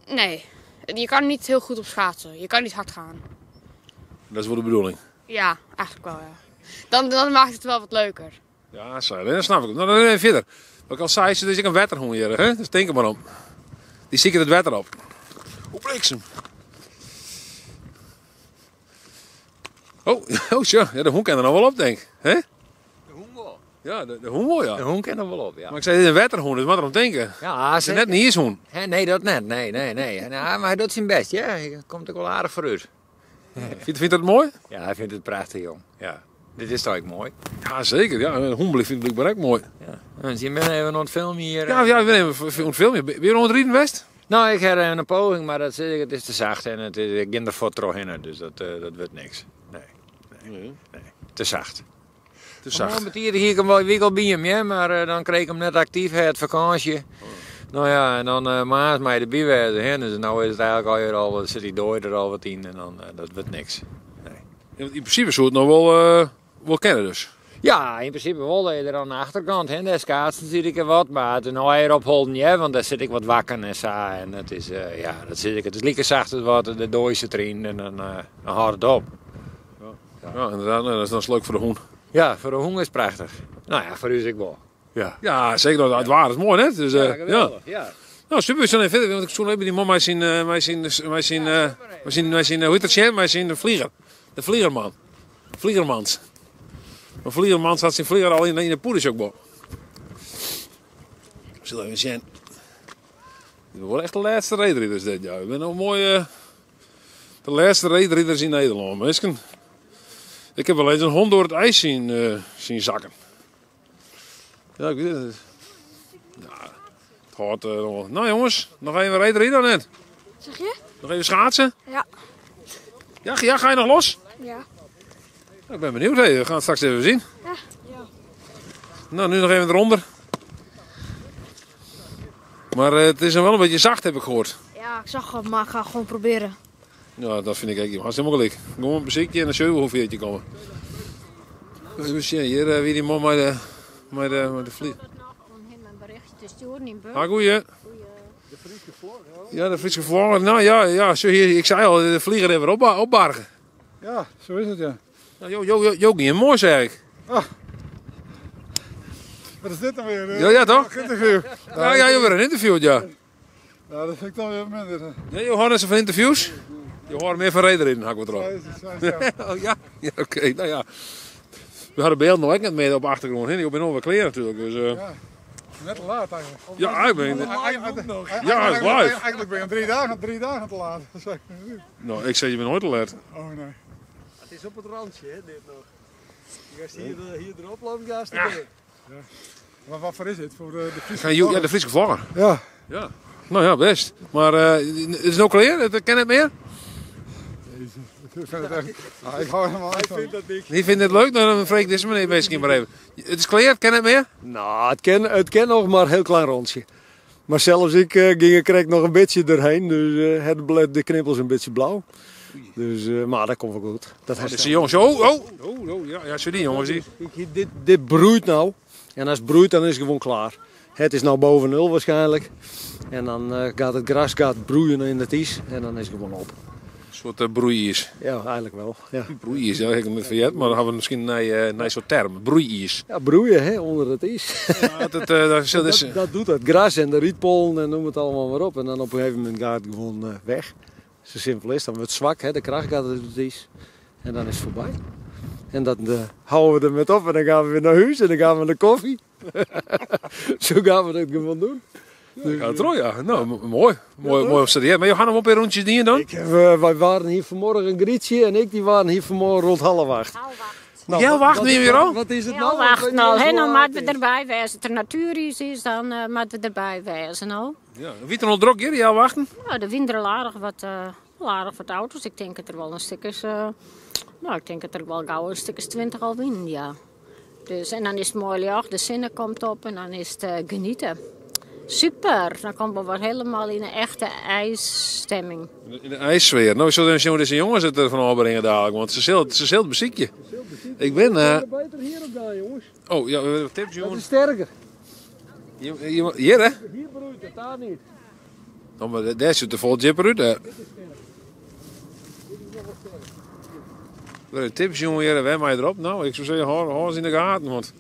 Nee, je kan niet heel goed op schaatsen. Je kan niet hard gaan. Dat is wel de bedoeling. Ja, eigenlijk wel, ja. Dan, dan maakt het wel wat leuker. Ja, zo, dat snap ik. Nou, dan even verder. Wat ik al zei, er is ook een wetterhoen hier, hè? Dus denk er maar om. Die ziek het wetter op. Hoe bliksem. Oh, oh zo. Ja, de hoen kan er nog wel op, denk ik. Hè? De hoen wel. Ja, de, de hoen wel, ja. De hoen kan er wel op, ja. Maar ik zei, dit is een wetterhoen, dus moet erom denken. Ja, Het is net een ijshoen. Hè, nee, dat net. Nee, nee, nee. Nou, maar hij doet zijn best, ja. Hij komt ook wel aardig vooruit. Vindt, vindt dat mooi? Ja, hij vindt het prachtig, jong. Ja. Dit is toch ook mooi? Ja, zeker. Ja, een hoen vind ik blijkbaar ook mooi. Ja. En je bent even aan het filmen hier. Ja, ja, ik ben even aan het filmen. Ben je rond het Rieden West? Nou, ik heb even een poging, maar dat, het is te zacht en het is, ik ging er voor terug dus dat, eh, dat wordt niks. Nee, nee, nee. Te zacht. Te zacht. Met hier, hier kan wel wikkel bij hem, ja, maar eh, dan kreeg ik hem net actief, hè, het vakantie. Oh. Nou ja, en dan uh, maas mij de bijwezen, hè, dus nou is het eigenlijk al, al zit die dooi er al wat in en dan eh, dat wordt niks. In principe zou het nog wel, eh, wel kennen dus. Ja, in principe wel. Dat je er aan de achterkant, hè, daar schaatsen zit ik er wat, maar het is nou weer opholden, ja, want daar zit ik wat wakker en zo. En het is, eh, ja, dat zit ik, het is lekker zacht het wat, de dooi zit erin en dan, eh, dan houdt het op. Ja, inderdaad. Nou, dat is dan leuk voor de hoen. Ja, voor de hoen is het prachtig. Nou ja, voor u is ik wel. Ja. Ja, zeker. Het waar is mooi, hè? Dus, eh, Ja, geweldig, ja. Nou, super. We zullen even verder, want ik zoek even die man mij zien, eh, mij zien, mij zien, eh, mij zien, mij zien, eh, hoe heet dat, Sjen? Mij zien de vlieger. De vliegerman. Vliegermans. Maar Vliegermans had zijn vlieger al in, in de poeders ook wel. We zullen even zien. Dit wordt echt de laatste reedridders dit jaar. We zijn nog mooi eh, de laatste reedridders in Nederland, mensen. Ik heb wel eens een hond door het ijs zien, eh, zien zakken. Ja, ik weet het. Ja, het hoort eh, nog wel. Nou jongens, nog even reedridden net. Zeg je? Nog even schaatsen. Ja. Ja, ja, ga je nog los? Ja. Nou, ik ben benieuwd. Hè. We gaan het straks even zien. Ja. Nou, nu nog even eronder. Maar eh, het is nog wel een beetje zacht, heb ik gehoord. Ja, ik zag het, maar ik ga gewoon proberen. Ja, dat vind ik eigenlijk. Hartstikke gelijk. Gewoon een muziekje en een zevenhoeveertje komen. Even zien, hier eh, wie die man met de, met de, met de vlieg. Te sturen in Burg. Ah, goeie. Ja, de Friese vlogger. Nou ja, ja zo hier, ik zei al, de vlieger even op, opbargen. Ja, zo is het ja. Nou, jo, jo, jo, jo, niet mooi zeg ik. Wat is dit dan weer? eh? Ja, ja, toch? Interview. Ja, ja, je wordt een interview, ja. Nou, dat vind ik dan weer minder. Nee, je hoort net zo van interviews. Je hoort meer van reden in, hak wat erop. Ja. Oh, ja, ja oké, nou ja. We hadden beeld nog ook net mee op de achtergrond. hè. Ik ben nog wel kleren natuurlijk. Dus, eh, Ja. Net te laat eigenlijk. Ja, ik ben- Eigenlijk, Ja, het is live. Eigenlijk ben je drie dagen te laat. Dat zeg ik nu. Nou, ik zei je bent nooit te laat. Oh nee. Het is op het randje, hè, dit nog. Je gaat hier, eh, hier erop lopen, gaas Ja. Ja. Maar wat voor is het? Voor eh, de Friese Ga je, ja, de Friese vlogger. Ja. Ja. Nou ja, best. Maar eh, is het nou klaar? Het ken het meer? Jezus, ik vind het echt... Ah, ik hou helemaal niet van. dat niks. Die vindt het leuk? Nou, dan vreeg ik deze meneer misschien maar even. Het is klaar, ken het meer? Nou, het ken, het ken nog maar een heel klein rondje. Maar zelfs ik eh, ging er kreeg nog een beetje doorheen, dus eh, het ble- de knippels een beetje blauw. Dus, eh, maar dat komt wel goed. Dat Oh, dit is die jongens. Oh, oh, oh, oh, ja, ja, zo die jongens. Die. Ik- dit, dit broeit nou. En als het broeit, dan is het gewoon klaar. Het is nou boven nul waarschijnlijk. En dan eh, gaat het gras gaat broeien in het ijs en dan is het gewoon op. Een soort uh, broeiers. Ja, eigenlijk wel. Ja. Broeiers, ja, ik heb het verjet, maar dan hebben we misschien een uh, soort term. Broeiers. Ja, broeien hè, onder het ijs. Ja, dat, eh, dat, dat is, dat, dat doet het gras en de rietpollen en noem het allemaal maar op. En dan op een gegeven moment gaat het gewoon eh, weg. Zo simpel is het. Dan wordt het zwak, hè, de kracht gaat uit het ijs. En dan is het voorbij. En dat eh, houden we er met op en dan gaan we weer naar huis en dan gaan we naar de koffie. Zo gaan we dat gewoon doen. Ja, gaat het er, ja. Nou, mooi. Mooi, mooi om te zien. Maar je gaat nog op een rondjes dienen dan? Ik heb, eh, wij waren hier vanmorgen, een Grietje en ik, die waren hier vanmorgen rond 7:30. Nou, Jij wacht wat- nu weer al? Wat is het Ja, nou? wacht Ik weet nou, niet hè, eens dan hoe laat moeten het we erbij wezen. Als het er natuur is, is dan eh moeten we erbij wezen. Nou. Ja. Wie er nog druk hier? Ja, wachten. Nou, de wind er al aardig wat, eh, wel aardig wat auto's. Ik denk dat er wel een stuk is, eh, nou, ik denk dat er wel gauw een stuk is 20 al winnen, ja. Dus, en dan is het mooi licht, de zon komt op en dan is het eh, genieten. Super, dan komen we weer helemaal in een echte ijsstemming. In de ijssfeer. Nou, zullen we zien hoe deze jongens het ervan opbrengen dadelijk. Want ze zult, ze zult muziekje. Ik bin... Uh... beter hier op gaan, jongens. Oh, ja, tips, jongens. Dat is sterker. Hier, hier hè? Hier broeit het, daar niet. Oh, maar daar zit de vol jipper uit, hè? Dit is sterk. Dit is nog wat sterker. Tips, jongen, hier, waar mij erop? Nou, ik zou zeggen, hou, hou eens in de gaten, want...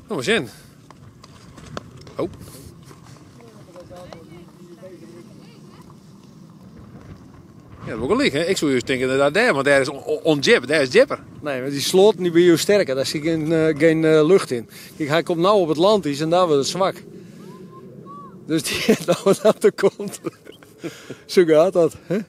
Nou, maar zin. Oh. Ja, dat wil ik hè. Ik zou juist denken dat daar, want daar is onjip, daar is jipper. Nee, maar die sloot niet bij jou sterker, daar zit geen, uh, geen uh, lucht in. Kijk, hij komt nou op het land is en daar wordt het zwak. Dus die nou dat er komt. Zo gaat dat, hè? Ja,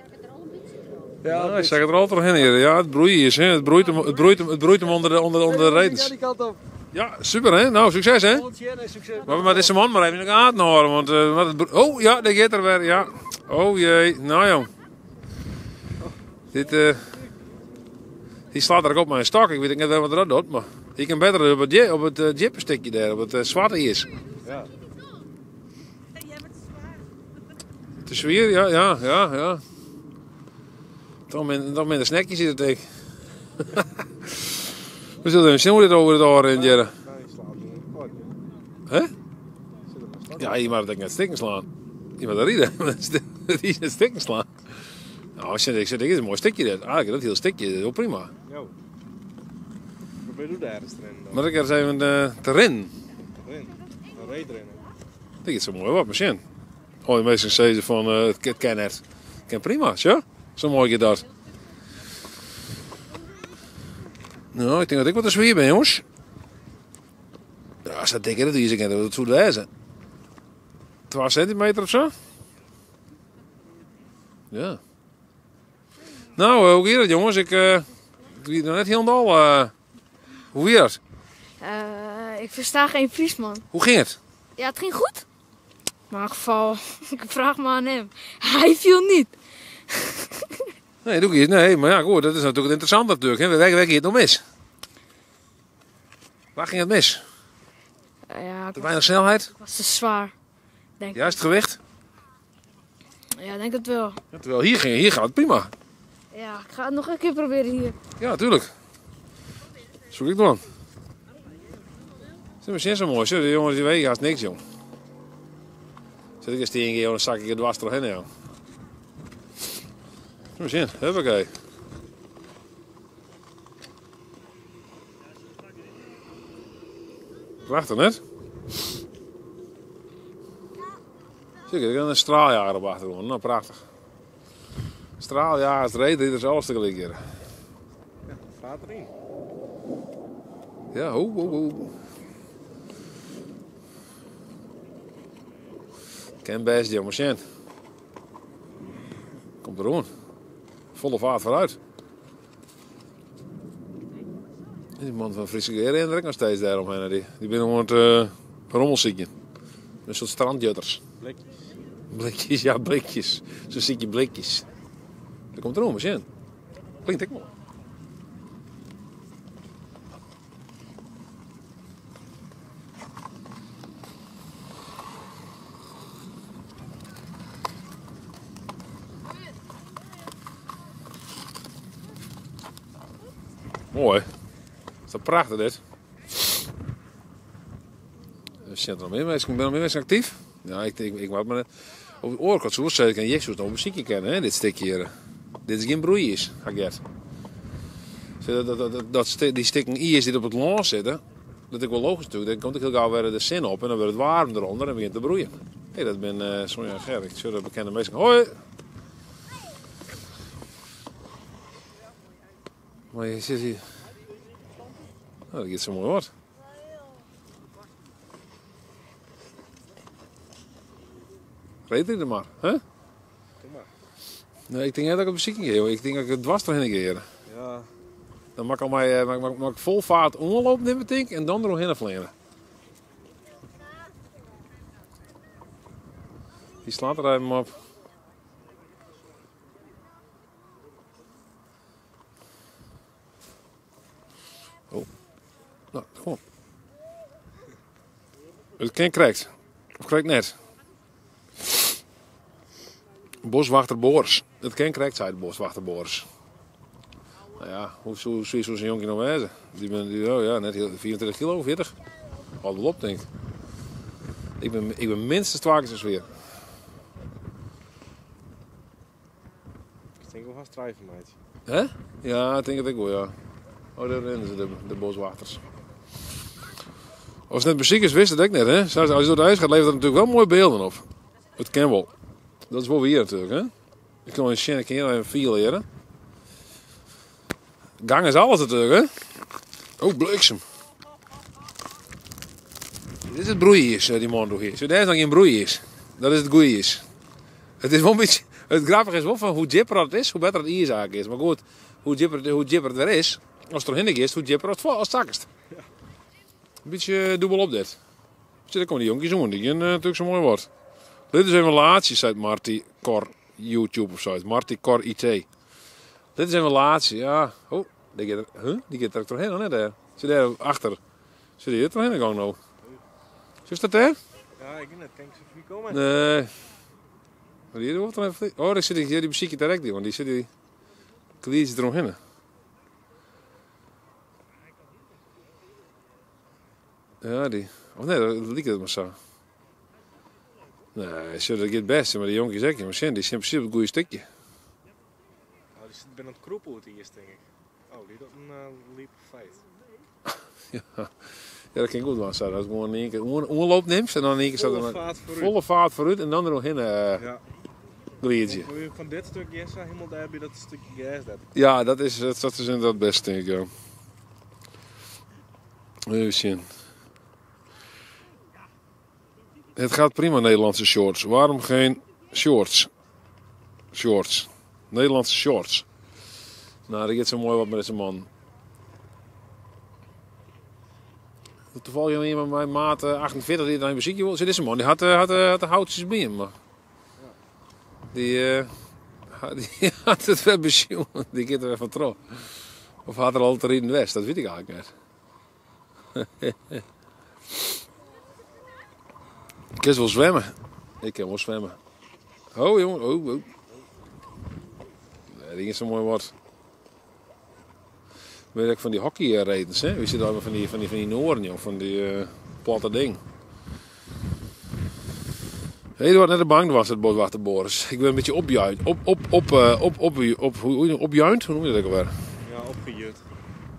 ja ik zeg het er altijd heen hier. Ja, het broeien is, hè. Het broeit hem, het broeit hem, het broeit hem onder de, onder, onder de redens. Ja, die kant op. Ja, super hè. Nou, succes hè. Succes. Maar, maar deze man maar even in de gaten houden, want uh, wat het oh ja, daar gaat er weer, ja. Oh jee, nou jong. Dit, uh, die slaat er ook op mijn stok. Ik weet niet wat dat doet, maar ik kan beter op het, op het uh, jipperstikje daar, op het uh, zwarte is. Ja. Te zwier, ja, ja, ja, ja. Toch minder, toch minder snackjes zitten tegen. We zullen even zien hoe dit over het oor in Jerre. Hè? Ja, je mag het net stikken slaan. Je mag dat rijden. Die is net stikken slaan. Nou, ik zeg, ik zeg, dit is een mooi stukje dit. Eigenlijk, dat heel stukje, dat is ook prima. Jo. Probeer doe daar eens te rennen dan. Maar ik eens even uh, te rennen. Te rennen? Een reet rennen. Dit is zo mooi wat, misschien. Oh, de meesten zeggen van, uh, het kan net. Het kan prima, zo. Zo mooi je dat. Nou, ik denk dat ik wat te zwier ben, jongens. Ja, als dat dikker is, ik dat het lezen. 12 centimeter of zo? Ja. Nou, hoe gaat het, jongens? Ik uh, doe het nog net helemaal. Uh, hoe gaat het? Uh, ik versta geen Fries, man. Hoe ging het? Ja, het ging goed. Maar in geval, ik vraag maar aan hem. Hij viel niet. Nee, doe ik niet. Nee, maar ja, goed, dat is natuurlijk het interessante natuurlijk. Hè. Waar, waar ging het nog mis? Waar ging het mis? Ja, te weinig snelheid? Het was te zwaar. Denk Juist het gewicht? Ja, ik denk het wel. Ja, terwijl hier, ging, hier gaat het prima. Ja, ik ga het nog een keer proberen hier. Ja, tuurlijk. Zoek ik dan. Het is zo mooi. Zo, de jongens die wegen haast niks, jong. Zit ik eens tien keer, dan zak ik het dwars doorheen, joh. Kom eens in, huppakee. Prachtig, net. Zie ik, er een straaljager op achtergrond. Nou, prachtig. Straaljagers, reedrijders, alles tegelijk hier. Ja, vaart erin. Ja, hoe, hoe, hoe. Ken best, jongens. Komt er aan. Volle vaart vooruit. Die man van Friese Geer en nog steeds daaromheen. Die, die binnen gewoon het uh, rommelziekje. Een soort strandjutters. Blikjes. Blikjes, ja, blikjes. Zo'n ziekje blikjes. Er komt er om, in. Klinkt ik mooi. Mooi. Is dat prachtig dit? Er zitten nog meer mensen. Ben nog meer mensen actief? Ja, ik, ik, ik wou maar op het oor zo zeker en Jezus nog muziekje kennen, hè, dit stukje hier. Dit is geen broeiers, Gert. Dat, dat, dat, dat, die stikken iers die op het land zitten, dat ik wel logisch natuurlijk. Dan komt ik heel gauw weer de zin op en dan wordt het warm eronder en begint te broeien. Hé, hey, dat ben uh, Sonja en Ger. Ik zie bekende mensen. Hoi! Maar je zit hier. Nou, dat gaat zo mooi wat. Reed er maar, hè? Doe maar. Nee, ik denk niet dat ik op muziek ga. Ik denk dat ik het dwars doorheen ga. Ja. Dan mag ik al mij, mag, mag, mag ik vol vaart onderlopen, neem ik, en dan eromheen vliegen. Die slaat er even op. Oh. Nou, kom op. Het kan krijgt. Of krijgt net. Boswachter Boris. Het kan krijgt, zei de boswachter Boris. Nou ja, hoe soe soe sa'n jonkje no wêze? Dy binne, dy, oh ja, net hiel, 25 kilo, 40? Hâldt wol op, tink ik. Ik bin, ik bin minstens twa kear sa swier. Ik tink wol hast trije fan meitsje. Hè? Ja, ik tink it ek wol, ja. Oh, dêr rinne se, de, de boswachters. As it net muzyk is, wist it ek net, hè? As je door de ijs gaat, levert dat natuerlik wol moaie bylden op. It kin wol. Dat is wol wier natuerlik, hè? Ik kan even sjen, ik kin hjir even fiele hjir, hè? Gang is alles natuerlik, hè? Oh, bliksem. Dit is it broeiiis, eh, dy man doe hier. Zo, dêr is noch gjin broeiiis. Dat is it goede iis. It is wol in bytsje, it grappige is wol fan hoe djipper dat it is, hoe better it iis eigentlik is. Mar goed, hoe djipper, hoe djipper it wer is, ast derhinne giest, hoe djipper ast, ast sakkest. In bytsje dûbel op dit. Sjoch, dêr komme dy jonkjes oan. Dy gean natuerlik sa moai wat. Lit ris even laatsje, seit Marty Cor YouTube of sayts. Marty Cor IT. Lit ris even laatsje, ja. Oh, dy giet der, huh? Dy giet der trochhinne, of net dêr? Sit dêr achter. Sit dy der trochhinne gong no? Sjochst dat dêr? Ja, ik net. Kin ik sa fier komme? Nee. Maar die wordt er even. Oh, daar zit ik hier, die besyk direkt die, want die zit die kliedje eromheen. Ja, dy. Of nee, dat liket it mar sa. Nee, sjoch, dat giet bêst, mar dy jonkjes ek. Mar sjen, dy sind presys op it goede stikje. Oh, dy sit binne oan it krûpen oer it iis, tink ik. Oh, dy docht in leap of faith. Ja, ja, dat kin goed dwaan sa. Dat gewoan yn ien kear oanloop nimst en dan yn ien kear sa Folle vaart foarút. Folle vaart foarút en dan deroerhinne Ja. gliidzje. Fan dit stuk hjir sa hielendal dêr by dat stikje gers dêr. Ja, dat is inderdaad bêst, tink ik, ja. Even sjen. Het gaat prima, Nederlandse shorts. Waarom geen shorts? Shorts. Nederlandse shorts. Nou, dat giet sa moai wat mei dizze man. Toevallig iemand mei maat 48 dy't in besykje wol. Dizze man, dy hat, hat, hat de houtsjes by him. Mar dy, dy hat it wer besjoen. Dy giet der wer fan troch. Of hat er al te riden west? Dat wit ik eigentlik net. Kinst wol swimme? Ik kin wol swimme. Oh jongen, oh, oh. Nee, dy is sa moai wat. Weet ik fan dy hockeyredens, hè? Wy sitte fan dy, fan dy, fan dy Noaren, jong, fan dy uh, platte ding. Eduard, net te bang was it boswachter Boris. Ik ben in bytsje opjuid. Op, op, op, uh, op, op, op, hoe, opjuind? Hoe noem je dat ook alwer? Ja, opgejut.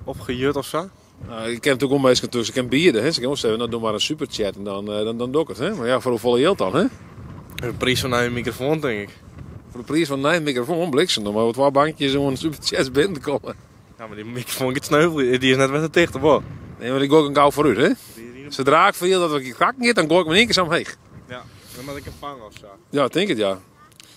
Opgejut of sa? Nou, ik ken natuerlik wol minsken tusken, kin biede. Hè? Se kinne wol sizze, nou, doch mar in superchat en dan, eh, dan, dan doch ik it. Hè? Mar ja, foar hoefolle jild dan? Hè? De priis fan in nije mikrofoan, tink ik. Foar de priis fan in nije mikrofoan, bliksem, dan moatte twa bankjes oan superchats binnen komme. Ja, mar dy mikrofoan giet sneuvelje, dy is net wer te ticht, of wat? Nee, mar dy goai ik gau foarút, hè? Sadra ik fiel dat it krakken giet, dan goai ik him yn ien kear sa omheech. Ja, dan moat ik him fange of sa. Ja, tink it, ja.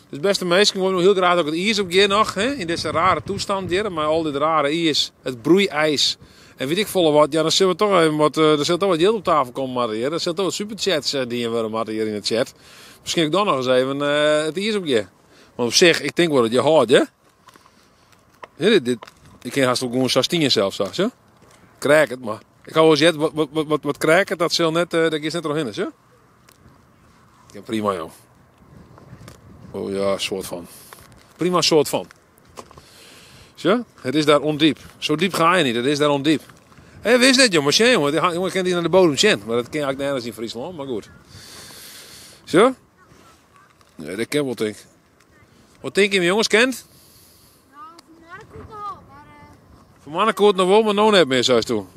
Dus bêste minsken, we wolle hiel graach dat it iis op gean noch, hè, yn dizze rare toestand hjir, mei al dit rare iis, it broeiijs en wit ik folle wat. Ja, dan sille we toch even wat, eh, der sil toch wat jild op tafel komme moatte hjir. Der sil toch wat superchats eh, dien wurde moatte hjir yn de chat. Miskien ek dan noch ris even eh, it iis op gean. Want op sich, ik tink wol dat je hâldt, hè? Ja, dit, dit, ik kin hast wol gewoan sa stien sels, sa, sjoch. Kreaket, mar ik ha wolris heard, wat, wat, wat, wat kreaket, dat sil net, dêr giest net trochhinne, sjoch. Ja, prima, joh. Oh ja, soart fan. Prima soart fan. Sjoch, het is daar ondiep. Zo diep ga je niet, het is daar ondiep. Hé, wist net, jongen. Sjen, jongen. Jongen, kin dy nei de bodem sjen. Mar dat kin eigentlik nergens yn Fryslân, mar goed. Sjoch? Nee, dat kin wol, tink. Wat tinke jim, jonges? Kin it? Foar moarn koe it noch wol, mar no net mear, seisto.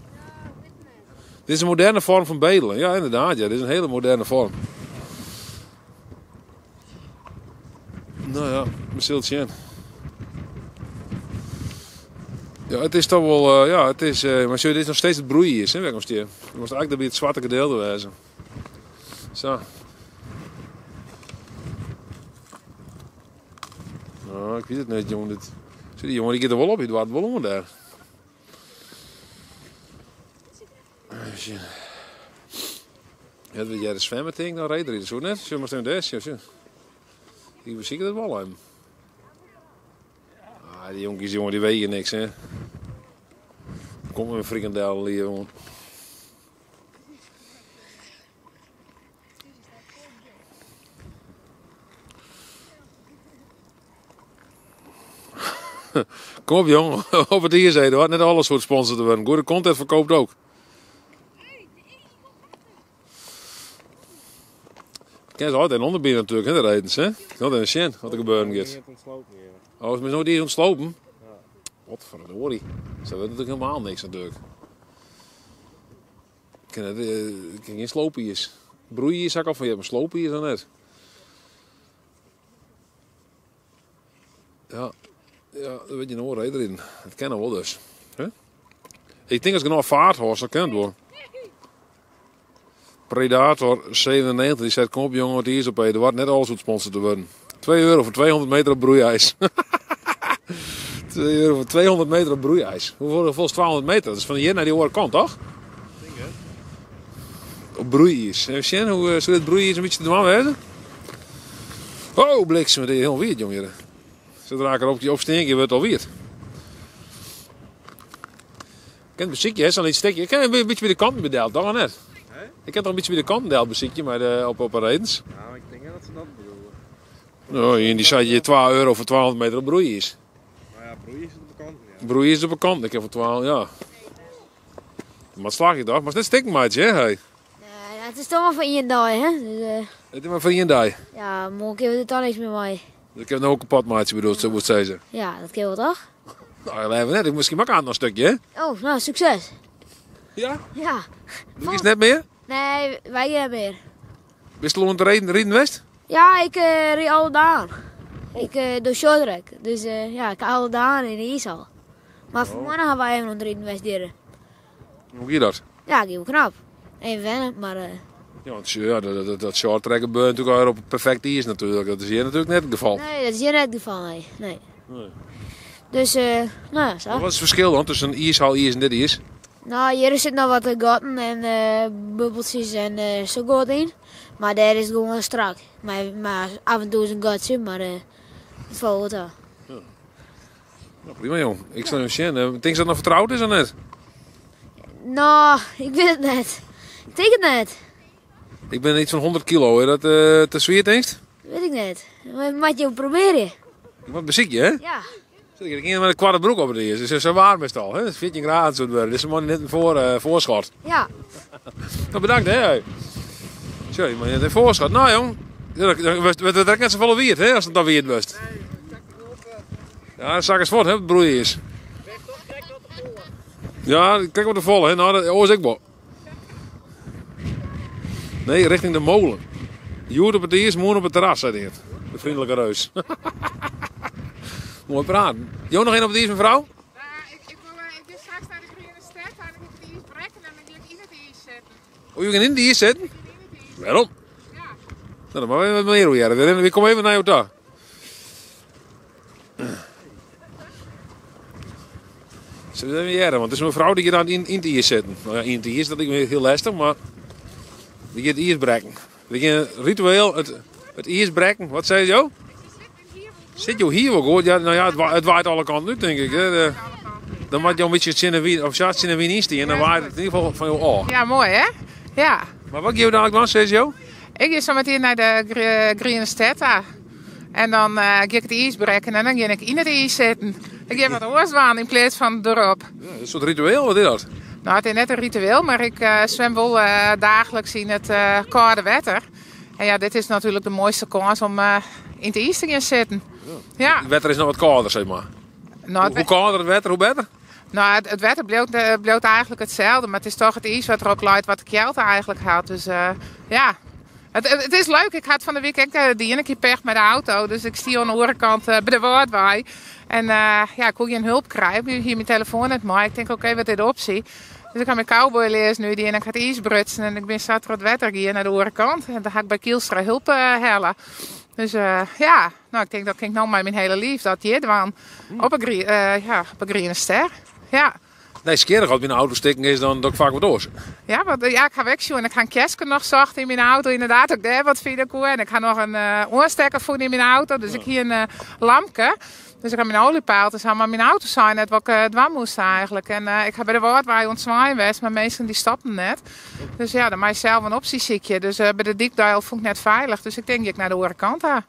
Dit is in moderne foarm fan bedelen. Ja, ynderdaad, ja. Dit is in hiele moderne foarm. No ja, we sille it sjen. Ja, it is toch wol, eh, ja, it is, eh, mar sjoch, dit is noch steeds it broeiiis, hè, wêr ik stean. Je moast eigentlik by it swarte gedeelte wêze. Sa. No, ik wit it net, jongen. Dit, sjoch, dy jongen dy giet der wol op, dy doart wol oan dêr. Even sjen. Ja, dat wit earder swimmen, tink ik, dan reedriden. Soe it net? Sjoch, moatst even dêr sjen, sjoch. Ik besiket it wol even. Ah, dy jonkjes, jongen, dy wege niks, hè. Kom in frikandel hier, jongen. Kom op jong, op it iis Eduard, net alles hoecht sponsor te wurden. Goede content verkoopt ook. Kin se altyd even ûnderbine natuerlik, hè, de redens, hè? Kin altyd even sjen wat der gebeuren giet. Oh, is noait iis ûntslopen? Wat verdorie. Sa wurdt natuerlik helemaal niks natuerlik. Kin net, kin gjin sloopiis. Broeiiis ha ik al fan heard, mar sloopiis noch net. Ja, ja, dat wit je noait reedriden. Dat kin noch wol dus. Huh? Ik tink as genôch faart hâldst, dan kin it wol. Predator 97, dy seit kom op jonge, it iis op Eduard, net alles hoecht sponsor te wurden. 2 euro foar 200 meter op broeiijs. 2 euro foar 200 meter op broeiijs. Hoefolle is 200 meter? Dat is fan hjir nei dy oare kant, toch? Op broeiijs. Even sjen, hoe eh, soe dit broeiijs in bytsje te dwaan wêze? Oh, bliksem, it is hiel wiet, jong, hjir. Sadra ik erop opstean gean, wurdt it al wiet. Ik kin it besykje, hè, sa'n lyts stikje. Ik kin in bytsje by de kanten by del, toch of net? Ik kin toch in bytsje by de kanten del besykje mei de, op, op de redens. Nou, ik tink net dat se dat bedoele. No, ien dy sei hjir 2 euro foar 200 meter op broeiijs. Nou ja, broeiijs op de kanten, ja. Broeiijs op de kanten, ik kin foar 200, ja. Mar slagje toch? Moatst net stikken meitsje, hè? Hey. Ja, it is toch mar foar ien dei, hè? Dus, eh, It is mar foar ien dei. ja, moarn kinne we der toch niks mear mei. Dat kinne we no kapot meitsje, bedoelst, soe ik sizze. Ja, dat kin wol toch? Nou, leaver net. Ik miskien mak noch in stikje, hè? Oh, no, sukses. Ja? Ja. Do giest net mear? Nee, wy gean net mear. Bist al oan it riden, riden west? Ja, ik uh, ryd alle dagen. Ik uh, doch shorttrack, dus uh, ja, ik alle dagen yn de iishal. Mar oh. Fanmoarn ha wy even oan it riden west hjir. Hoe gie dat? Ja, gie wol knap. Even wennen, mar... Uh... Ja, want ja, dat, dat, dat shorttrack gebeurt natuerlik al op perfekt iis natuerlik. Dat is hjir natuerlik net it gefal. Nee, dat is hjir net it gefal, nee. nee. nee. Dus, uh, no ja, sa. Wat is it ferskil dan tusken iishal iis en dit iis? No, hjir sit noch wat gatten en uh, bubbeltsjes en uh, sa goed yn. Mar dêr is it gewoan strak. Mar, mar af en toe is in gatsje, mar uh, it falt wol ta. Ja. No, prima jong. Ik sil even sjen. Tinkst dat it noch fertroud is of net? No, ik wit it net. Ik tink it net. Ik bin yts fan 100 kilo. Is dat eh, te swier tinkst? Wit ik net. Moat je probearje. Ik moat besykje, hè? Ja. Ik gean mei de koarte broek op it iis. Dus sa waarm is it al. Hè? 14 graden soe it wurde. Dus se moatte net in foar, eh, foarskot. Ja. No, bedankt hè. Sorry, mar net in foarskot. No jong, dan wurdt it ek net safolle wiet hè, as it dan wiet wurdt. Ja, de sak is fuort hè, it broeiiis. Ja, krekt wat te folle hè. No, dat oars ek wol. Nee, richting de molen. Hjoed op it iis, moarn op it terras, sei dit. De vriendelijke reus. Moai praten. Jo noch even op it iis, mefrou? Ik wol ik gean straks nei de Griene Ster en dan gean ik it iis brekken en dan gean ik yn it iis sitten. Oh, jo gean yn it iis sitten? Wêrom? No, dan moatte we even wat mear oer hearre. We komme even nei jo ta. Sille we even hearre, want it is in mefrou dy giet dan yn, yn it iis sitten. No ja, yn it iis, dat liket my hiel lestich, mar dy giet iis brekken. We gean ritueel it, it iis brekken. Wat sizze jo? Sit jo hier wol goed? Ja, no ja, it, it waait alle kanten út, tink ik. Hè. Dan moat jo in bytsje tsjin de wyn, of sa tsjin de wyn ynstean, dan waait it yn ieder gefal fan jo ôf. Ja, moai hè? Ja. Mar wat gean jo dadelijk dwaan, sizze jo? Ik gean sametien nei de Griene Ster ta. En dan gean ik it iis brekken en dan gean ik yn it iis sitten. Ik gean wat oars dwaan yn pleats fan derop. Ja, in soart ritueel, wat is dat? No, it is net in ritueel, mar ik swim wol daagliks yn it kâlde wetter. En ja, dit is natuerlik de moaiste kâns om yn it iis te gean sitten. Ja. It wetter is noch wat kâlder, sis mar. No, Hoe kâlder it wetter, hoe better? No, it wetter bliuwt eigentlik itselde, mar it is toch it iis wat derop leit wat de kjeld eigentlik hat. Dus ja, it is leuk. Ik ha it fan de wike ek dien. Ik hie pech mei de auto, dus ik stie oan de oare kant by de Wâldwei. En ja, ik koe gjin help krije. Ik hie myn telefoan net mei. Ik tink, oké, wat is de opsje? Dus ik ha myn cowboyleazen útdien en ik ha it iis brutsen en ik bin sa troch it wetter gien nei de oare kant. En dêr ha ik by Kielstra help helle. Dus ja, no, ik tink dat kin ik no mei myn hiele liif dat hjir dwaan. Op 'e, ja, op 'e Griene Ster. Ja. Nijsgjirrich, as myn auto stikken is, dan doch ik faak wat oars. Ja, want ja, ik ha ek sjoen. Ik ha in kistke noch socht yn myn auto, ynderdaad, ik dêr wat fine koe. En ik ha noch in oanstekker fûn yn myn auto, dus ik hie in lampke. Dus ik ha myn oalje peild en sa, mar myn auto sei net wat ik dwaan moast eigentlik. En ik ha by de Wâldwei oan it swaaien west, mar minsken dy stopten net. Dus ja, dan moat je sels in opsje sykje. Dus by de dyk del fûn ik net feilich, dus ik tink gean ik nei de oare kant ta.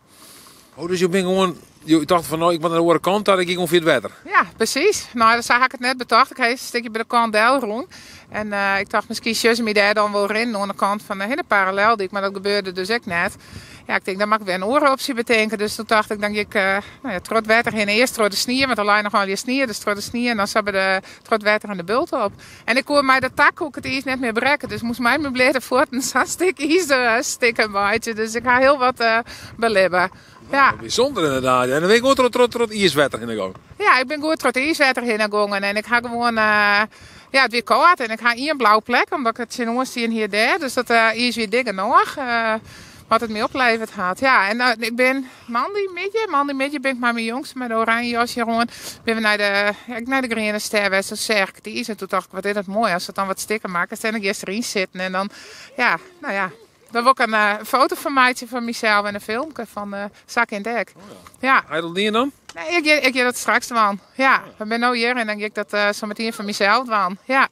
Oh, dus jo binne gewoan. Jo tochten fan no, ik moat nei de oare kant ta, dan gean ik gewoan fia it wetter. Ja, presys. No, sa ha ik it net betocht. Ik ha earst in stikje by de kant del rûn. En ik tocht miskien sjogge se my dêr dan wol rinnen oan de kant fan de paralleldyk, mar dat gebeurde dus ek net. Ja, ik tink dan moat ik wer in oare opsje betinke. Dus toen tocht ik dan gean ik no ja, troch it wetter hinne. Earst troch de snie, want der lei noch allegear snie, dus troch de snie en dan sa by de, troch it wetter en de bult op. En ik koe mei dat tak koe ik it iis net mear brekke, dus moast mei myn bleate fuotten sa'n stik iis stikken meitsje. Dus ik ha hiel wat belibbe. Ja. Bysûnder ynderdaad. En dan bin ik goed troch it iiswetter hinne gongen. Ja, ik bin goed troch it iiswetter hinne gongen en ik ha gewoan, ja, it wie kâld en ik ha ien blau plek, omdat ik it tsjinoan stien hie dêr. Dus dat iis wie dik genôch, wat it my opleverd hat. Ja, en ik bin moandeimiddei, moandeimiddei bin ik mei myn jongste mei de oranje jas hjir oan, binne we nei de, ja, nei de Griene Ster west. Toen seach ik it iis en toen tocht ik, wat is dat moai ast it dan wat stikken makkest en dan giest deryn sitten en dan, ja, no ja. Daar wol ik in foto fan meitsje fan mysels en in filmke fan sa kin it ek. Ja. Ha je dat dien dan? Nee, ik gean dat straks dwaan. Ja, we binne no hjir en dan gean ik dat zo meteen fan mysels dwaan. Ja.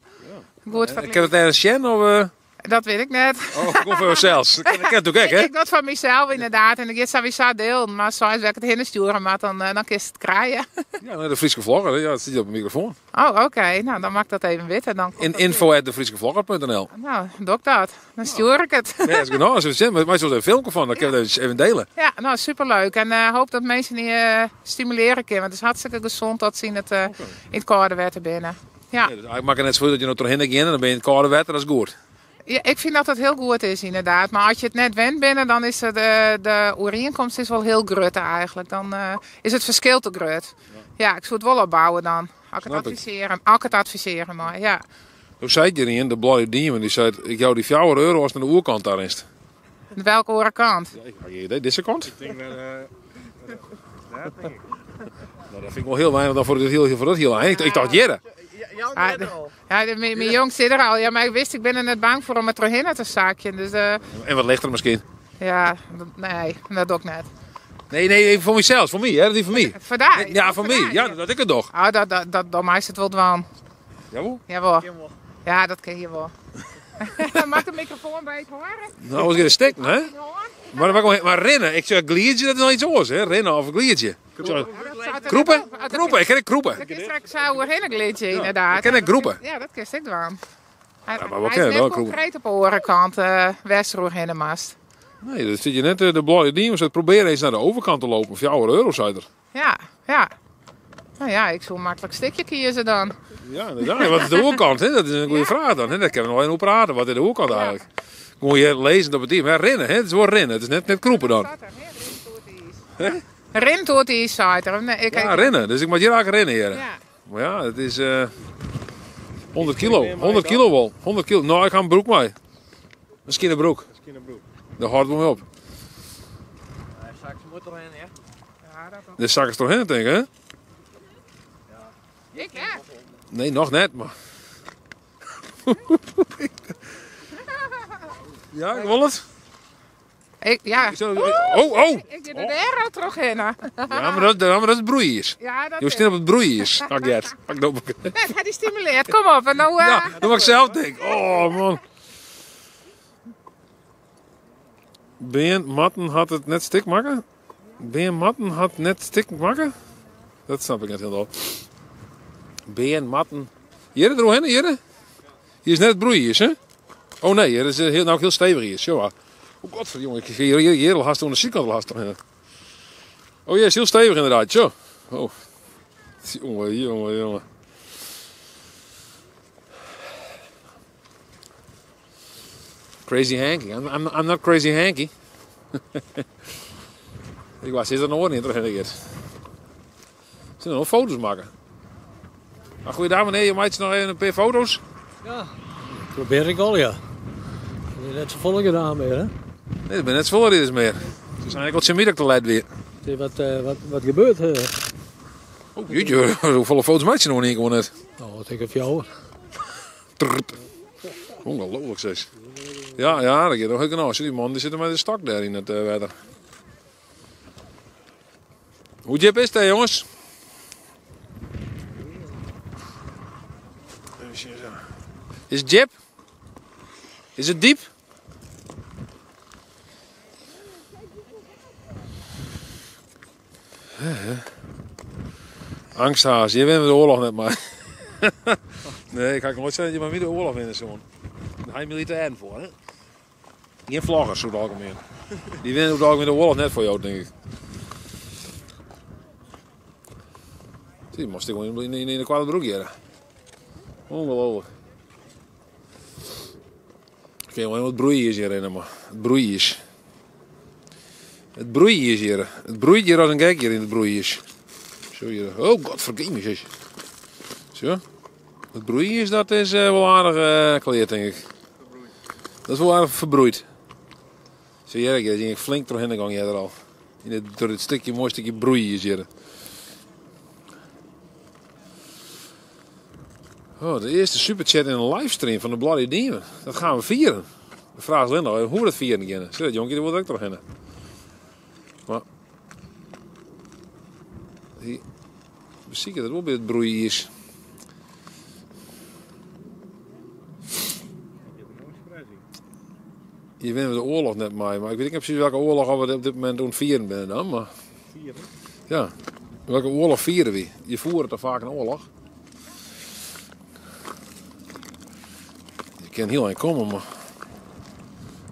Goed foar it Kin it ergens sjen? Of? Dat wit ik net. Oh, gewoan foar josels. Dat kin natuerlik ek, hè? Ik doch it foar mysels ynderdaad en ik gean it sawiesa delen. Mar sa as ik it hinne stjoere moat, dan kinst it krije. Ja, nei de Fryske Vlogger, ja, dat stiet op de mikrofoan. Oh, oké. No, dan moat ik dat even witte. Dan komt dat Info at defryskevlogger.nl. No, doch ik dat. Dan stjoer ik it. Ja, dat is genôch. As we meitsje der in filmke fan, dan kinne we dat even delen. Ja, no, superleuk. En uh, hoop dat minsken dy uh, stimulere kinne. Want it is hartstikke gesond dat se yn it, uh, yn it kâlde wetter binne. Ja. Ja, dus eigentlik makket it net safolle út dat je no trochhinne gean en dan binne je yn it kâlde wetter, dat is goed. Ja, ik fyn dat dat hiel goed is ynderdaad. Mar as je it net wend binne, dan is de, de oerienkomst is wol hiel grut eigentlik. Dan uh, is it ferskil te grut. Ja, ik soe it wol opbouwe dan. As ik it advisearje, as ik it advisearje mei, ja. No seit hjir ien, de Blauwe Demon, dy seit, ik jou dy fjouwer euro ast nei de oerkant ta rinst. Welke oare kant? Ja, ik ha gjin idee. Dizze kant? Ik tink wer dêr, tink ik. No, dat fyn ik wol hiel weinich dan foar dit hiel, foar dat hiel ein. Ik tocht hjirre. Ja, ja, myn jong sit der al. Ja, mar ik wist, ik bin der net bang foar om der trochhinne te sakjen. Dus, En wat lichter miskien? Ja, nee, dat doch ik net. Nee, nee, foar mysels, foar my, hè, dat wie foar my. Foar dy? Ja, foar my. Ja, dat ik it doch. Oh, dat, dat, dat, dan meist it wol dwaan. Jawol? Jawol. Ja, dat kin je wol. Moat de mikrofoan by it hâlde? No, oars giet it stikken, hè? Mar, mar rinne, ik sjoch gliidzje, dat is noch iets oars, hè? Rinne of gliidzje. Krûpe? Krûpe, ik kin ek krûpe. Dat kinst straks sa oerhinne gliidzje, ynderdaad. Ik kin ek krûpe. Ja, dat kinst ek dwaan. Ja, maar we kennen wel konkreet op de oare kant uh, wêr'tst oerhinne moatst. Nee, dat zit je net de blauwe diem. Ze probeer eens naar de overkant te lopen. 4 euro, zei er. Ja, ja. Nou ja, ik soe maklik stikje kieze dan. Ja, inderdaad. Wat is de oerkant? Hè? Dat is in goede fraach dan. Hè? Dêr kinne we noch even oer prate. Wat is de oerkant eigentlik? Gewoan hjir lizzen op it iis. Maar rinne, hè? It is wol rinne. It is net, net krûpe dan. Rint oer it iis, seit er. Nee, ik, Ja, rinne. Dus ik moat hjir eigentlik rinne hjir. Ja. Mar ja, it is uh, 100 kilo. 100 kilo wol. 100 kilo. No, ik ha in broek mei. In skjinne broek. Dêr hâldt it wol mei op. Straks moet erheen, hè? De sakkest trochhinne, tink ik, hè? Ik net. Nee, noch net, mar. ja, ik wol it. Ik, ja. Oh, oh! Ik gean der dêr al trochhinne. Ja, mar dat, maar dat is broeiiis. Ja, dat Jo stean op it broeiiis. Pak Gert. Pak de Nee, hy dy stimuleart. Kom op. En no, uh... Ja, dan moat ik sels tinke. Oh, man. Bean Matten hat it net stik makke? Bean Matten hat net stik makke? Dat snap ik net hielendal. Bean Matten. Hjir der oerhinne, hjir? Hjir is net it broeiiis, hè? Oh nee, hjir is hiel, no hiel stevich iis. Sjoch mar. Oh godverjonge, ik hjir, hjir, hjir hast oan de sydkant al hast trochhinne. Oh hjir is hiel stevich ynderdaad, sjoch. Oh. Jonge, jonge, jonge. Crazy Hanky. I'm, I'm, I'm not Crazy Hanky. Ik was is er noch net trochhinne giet. Sille noch foto's makke. Maar goeiedag menear, jo meitsje noch even in pear foto's? Ja, probearje ik al, ja. Der is net safolle gedaan mear, hè? Nee, der binne net safolle riders mear. Se seine ek al tsjin my dat ik te let wie. Is wat, uh, wat, wat gebeurd? Uh. Oh, jeetje, hoefolle foto's meitsje no yn ien kear net? No, ik tink in fjouwer. Ongelooflijk sis. Ja, ja, dat giet noch hiel genôch. Dy man dy sit mei de stok dêr yn it eh, wetter. Hoe djip is it, jonges? Is it djip? Is it diep? Angsthaas, hjir winne we de oarloch net mei. Nee, ik ha noait sein dat je mei my de oarloch winne soene. Dêr ha je militêren foar, hè? Gjin vloggers oer it algemien. Dy winne oer it algemien de oarloch net foar jo, tink ik. Dy moast ik yn, yn, yn de koarte broek hjir. Ongelooflijk. Oké, okay, wat broei is hjir rinne, mar it broei is. It broei is hjir. It broeit hjir as in gek hjir yn it broei is. Zo hier. Oh, godverdomme, zus. Zo. It broei is, dat is eh, wol aardich uh, klear, tink ik. Dat is wol aardich ferbroeid. Zo hjir, ik ging flink trochhinne gong earder al. Yn it, troch dit stikje, moai stikje broei is hjir. Oh, de eerste superchat in een livestream van de Bloody Demon. Dat gaan we vieren. De vraag is alleen nog even hoe we dat vieren gaan. Zie dat jonkje, die wordt ook trochhinne. Maar... Die besiket it wol by it broeiiis. Hjir winne we de oarloch net mei, mar ik wit ek net presys welke oarloch we op dit momint oan it fieren binne dan. Maar, Fieren? ja, welke oarloch fiere wy? Je voeren toch vaak een oorlog? Je kin hiel ein komme, mar...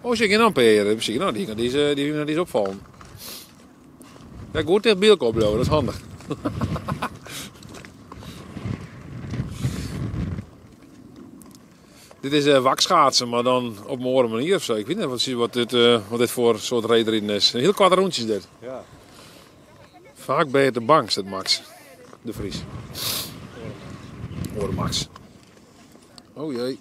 Oh, sjoch, gjin amper. Nou, die, die, die, die, die is opfallen. Ja, goed ticht by elkoar bliuwe, dat is handich. Dit is uh, wakschaatsen, maar dan op een oare manier of zo. Ik weet niet wat, wat, dit, uh, wat dit voor soort reedrijden is. Een heel kwart rondjes dit. Ja. Vaak ben je te bang, zegt Max de Vries. Oare Max. Oh jee.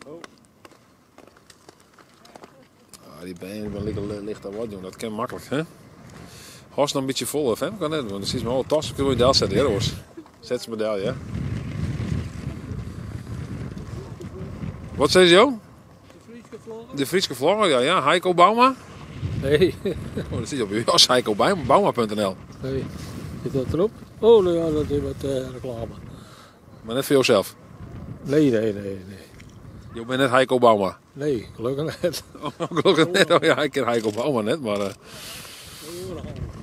Ah, die benen ben lekker licht aan wat, jong. Dat kan makkelijk, hè? Horst nog een beetje vol, of hè? Kan net, want dan zie je me alle tassen. Kun je del zetten, hè, hoor. Zet ze model, ja. Wat zei ze, joh? De Fryske vlogger? De Fryske vlogger, ja, ja. Heiko Bauma? Nee. Oh, dat zit op je jas, heikobauma.nl. Nee. Zit dat erop? Oh, nou ja, dat is wat uh, reclame. Maar net voor jezelf? Nee, nee, nee, nee. Je bent net Heiko Bauma? Nee, gelukkig net. Oh, gelukkig net. Oh ja, ik ken Heiko Bauma net, maar... Uh...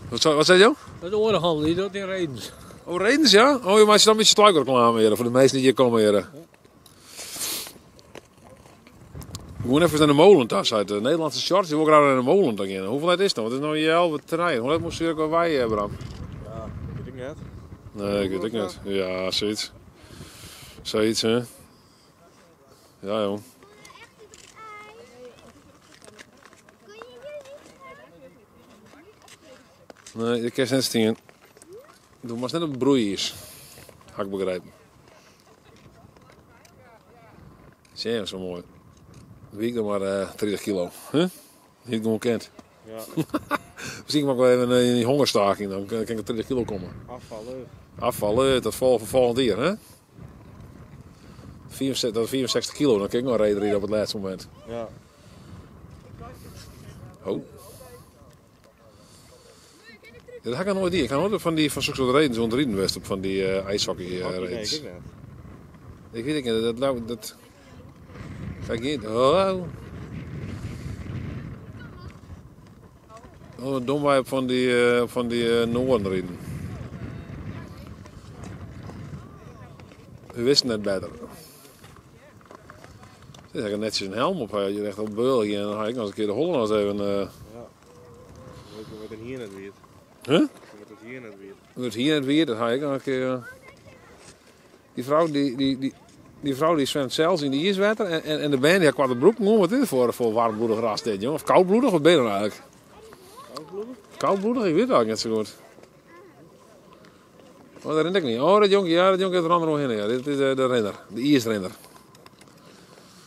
Wat, wat zei je? Dat is orenhandel, die doet in Redens. Oh, Redens, ja? Oh, je maakt dan een beetje sluikreclame hier, voor de mensen die hier komen hier. Gewoon even naar de molentas uit de Nederlandse shorts. Die wil graag naar de molen dan gaan. Hoeveel is het nou? Het is nou hier 11 terrein. Hoe laat moest je ook wij, Bram? Ja, weet ik net. Nee, ik weet het net. Ja, zoiets. Zoiets, hè? Ja, joh. Nee, je kan net stien. Doe maar net op broei is. Had ik begrijpen. Zie je, zo mooi. Wiek nog maar uh, 30 kilo. Huh? Niet gewoon kent. Ja. Misschien mag ik wel even in die hongerstaking, dan kan ik op 30 kilo komen. Afvallen. Afvallen, dat valt voor volgend jaar, hè? 64, dat is 64 kilo, dan kan ik nog reden op het laatste moment. Ja. Oh. Dat had ik nooit die. Ik had nooit van die van zulke soort redens ontrieden west op van die uh, ijshockey uh, redens. Nee, ik net. Ik weet het niet, dat nou dat. Kijk niet. Oh. Oh, dom wij op van die, uh, van die uh, Noorden rijden. We wisten het beter. Ze hebben netjes een helm op. Je echt op beul en dan ga ik nog eens een keer de Hollanders even. Ja. Weet je wat het hier net weer? Huh? Wat het hier net weer? Wat het hier net weer, dat ga ik nog een keer. Die vrouw die, die, die, die vrouw die zwemt zelfs in de ijswater en, en, en de band die had kwart broek. Wat is dit voor, voor warmbloedig ras dit, jongen? Of koudbloedig, wat ben je dan eigenlijk? Koudbloedig? Koudbloedig? Ik weet het eigenlijk net zo goed. Oh, dat rent ik niet. Oh, dat jonkie, ja, dat jonkie heeft er andere heen. Ja. Dit is de, de renner, de ijsrenner.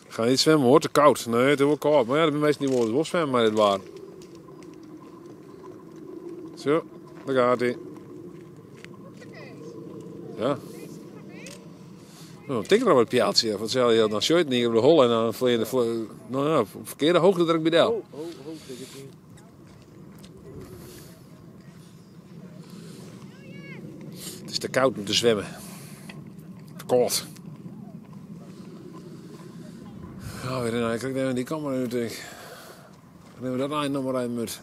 Ga niet zwemmen hoor, te koud. Nee, het is wel koud. Maar ja, de meesten die willen wel zwemmen, maar dit waar. Zo, daar gaat hij. Ja. Nou, tik er op het pijltje. Want stel je dan shirt niet op de hol en dan vlieg je de nou ja, op verkeerde hoogte druk bij del. Oh, oh, oh, tik het niet. Het is te koud om te zwemmen. Te koud. Oh, weer een, ik krijg die camera nu natuurlijk. Dan nemen we dat eind nog maar een mut.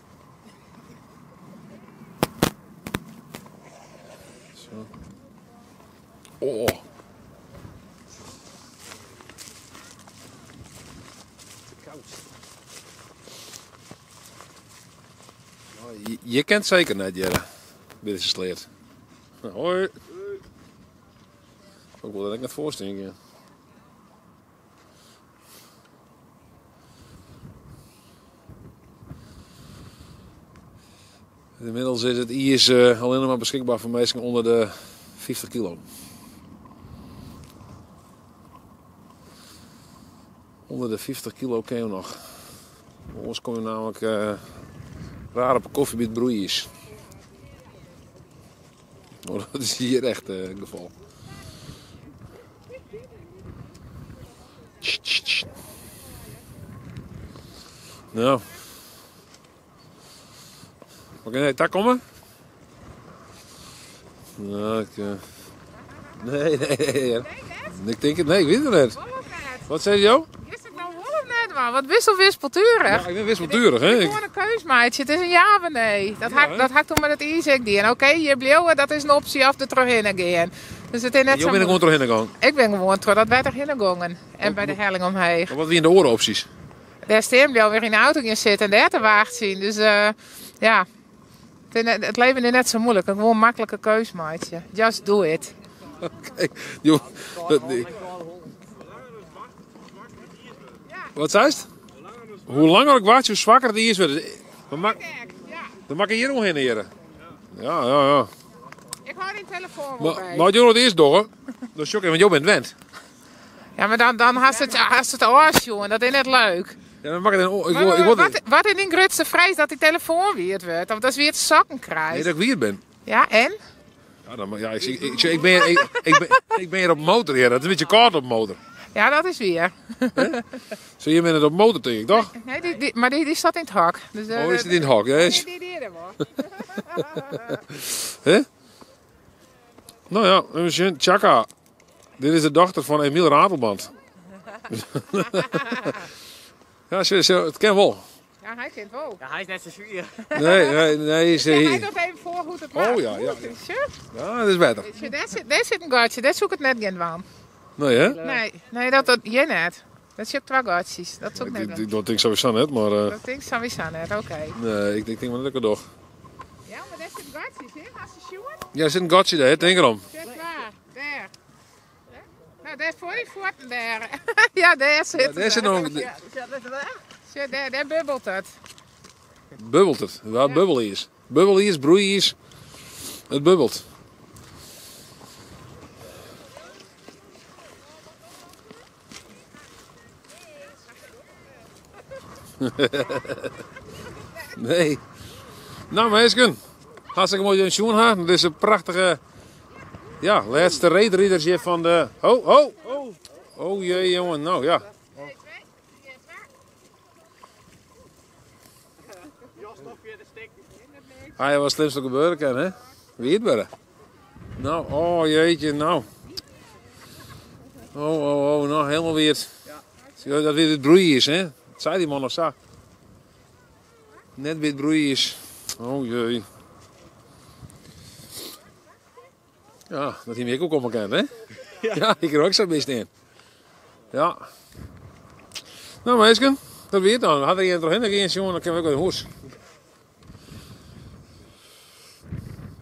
Oh. Te koud. Nou, je kent zeker net, Jelle. By dizze sleat. Hoi. Ik wil er net voorstellen. Ja. Inmiddels is it iis eh, allinnich mar beskikber foar minsken ûnder de 50 kilo. Under de 50 kilo kin jo noch. Oars kom je namelijk eh, raar op 'e kofje by it broeiiis. Oh, dat is hier echt eh, het geval. Nou. Oké, daar komen? Nou, ik, eh, nee, nee, nee. Ik denk het, nee, ik weet het niet. Wat zei jou? Is het nou wel of net, man? Wat wisselwispelturig. Ja, ik ben wispelturig, hè? Ik gewoon een keus, maatje. Het is een ja of een nee. Dat hakt, dat hakt om met het ijs ik die. En oké, je bleeuwen, dat is een optie of er terug in gaan. Dus het is net Jo zo ben ik gewoon terug gegaan. Ik ben gewoon terug dat wij er gegangen. En bij de helling omheen. Maar wat wie in de orenopties? Daar steen bleef weer in de auto gaan zitten en daar te waagt zien. Dus eh, ja, het, is net- het leven is net zo moeilijk. Een gewoon makkelijke keus, maatje. Just do it. Oké, joh, dat- die- Wat zei het? Hoe langer ik wacht, hoe zwakker die is. wordt. Dan mag, dan mag ik hier omheen, heren. Ja, ja, ja. Ik hou die telefoon wel Maar, bij. maar jullie het eerst door, Dat is shocking, want jou bent wend. Ja, maar dan, dan hast het, hast het oors, jongen. Dat is net leuk. Ja, dan mag ik dan, ik Maar wil, ik wil, wat, wat in die grootste vrees dat die telefoon weer wordt? Of dat ze weer het zakken nee, krijgt. dat ik weer ben. Ja, en? Ja, dan, ja, ik, ik, ik, ik ben, ik, ik, ben, ik ben hier op motor, heer. Dat is een beetje koud op motor. Ja, dat is weer. Zo, je bent het op motor, denk ik, toch? Nee, die, die, maar die, die zat in het hak. Dus, eh, Oh, is het in het hak? Ja, is... Die, die, die, die, Hè? Nou ja, even zien. Tjaka. Dit is de dochter van Emiel Ratelband. ja, ze, ze, het ken wel. Ja, hij kent wel. Ja, hij is net zo zuur. Nee, nee, nee. Ze, Hij doet even voor hoe het Oh ja, ja, ja. ja, dat is beter. Daar zit, daar zit een gatje, daar zoek ik het net geen van. Nee, hè? Nee, nee, dat, dat, je net. Dat zit twee gatjes. Dat zoek ik net Ik, wel. ik, dat denk ik sowieso net, maar... eh, Dat denk ik sowieso net, oké. nee, ik, ik denk maar dat ik het toch. Ja, maar daar zit gatjes in, als ze sjoerd. Ja, er zit een gatje daar, hè? Denk erom. Zit waar, daar. Nou, daar voor die voeten daar. ja, daar zit Ja, daar zit nog een- Ja, Zit daar, daar bubbelt het. Bubbelt het. Waar bubbel is. Bubbel is, broei is. Het bubbelt. nee. Nou, meisken. Hartstikke mooi dat je een schoen Dit is een prachtige... Ja, laatste reedrieders hier van de... Ho, ho! Oh jee, jongen. Nou, ja. Ah, ja, wat het slimste gebeuren kan, hè? Wie het worden. Nou, oh jeetje, nou. Oh, oh, oh, nou, helemaal weer. Zie je Dat weer het broeien is, hè? Dat zei die man nog zo. Net weer het broeien is. Oh jee. Ja, dat hij me ook om elkaar, hè? Ja, ik er ook zo best in. Ja. Nou, meisje, dat weet dan. Had er een terug in, dan ging je jongen, dan kunnen we ook weer hoes.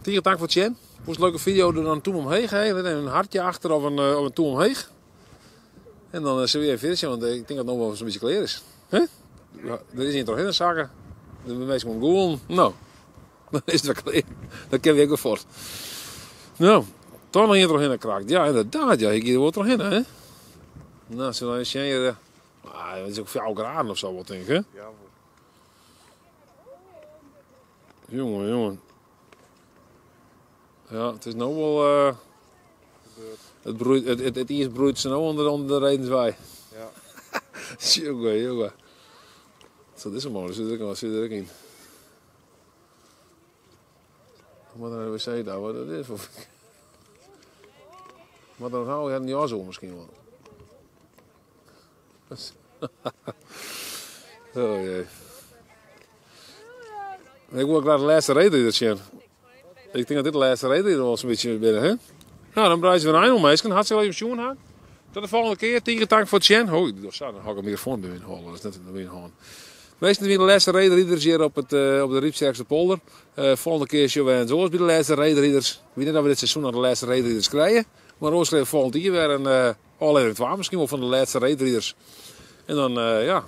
Tegen dank voor het zien. Moest een leuke video er dan toe omheen. Hè? Met Een hartje achter of een, eh, of een toe omheen. En dan eh, zullen we even verder zien, want eh, ik denk dat het nog wel zo'n beetje klaar is. Hè? Ja, er is niet toch in de zakken. De mensen gewoon googlen. Nou, dan is het wel klaar. Dan kunnen we ook weer voort. Nou, toch nog hier terug in kraakt. Ja, inderdaad. Ja, ik hier wordt terug in, hè? Nou, zullen we eens zien hier. eh, Ah, dat is ook 4 graden of zo, wat denk ik, hè? Ja, Jongen, jongen. Ja, het is nou wel. eh, het, broeit, het, het, het ijs broeit zo nou onder, onder de redenswei. Ja. jongen, jongen. Zo, dit is een mooi, zit er ook, zit er ook in. Moet naar de wc daar, wat dat is. Of... Maar dan hou je een jas om misschien wel. oh jee. Ik wil graag de laatste reden zien. Ik tink dat dit de lêste reedrider wol sa'n bytsje binne, hè? Nou, dan breidzje we in ein oan, minsken. Hartstikke leuk om sjoen ha. Tot de folgjende kear. Tige tank foar it sjen. Oh, ik doch sa, dan hou ik de mikrofoan by myn hân. Dat is net by myn hân. Minsken, dit wiene de lêste reedriders hjir op, it, eh, op de Ryptsjerkster polder. Uh, volgende kear sjogge we eens oars by de lêste reedriders. Ik wit net of we dit seizoen noch de lêste reedriders krije. Mar oars krije we folgjend jier wer in uh, ôflevering 2 miskien wol fan de lêste reedriders. En dan, uh, ja,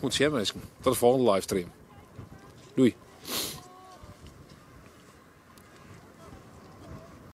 oant sjen minsken. Tot de folgjende livestream. Doei.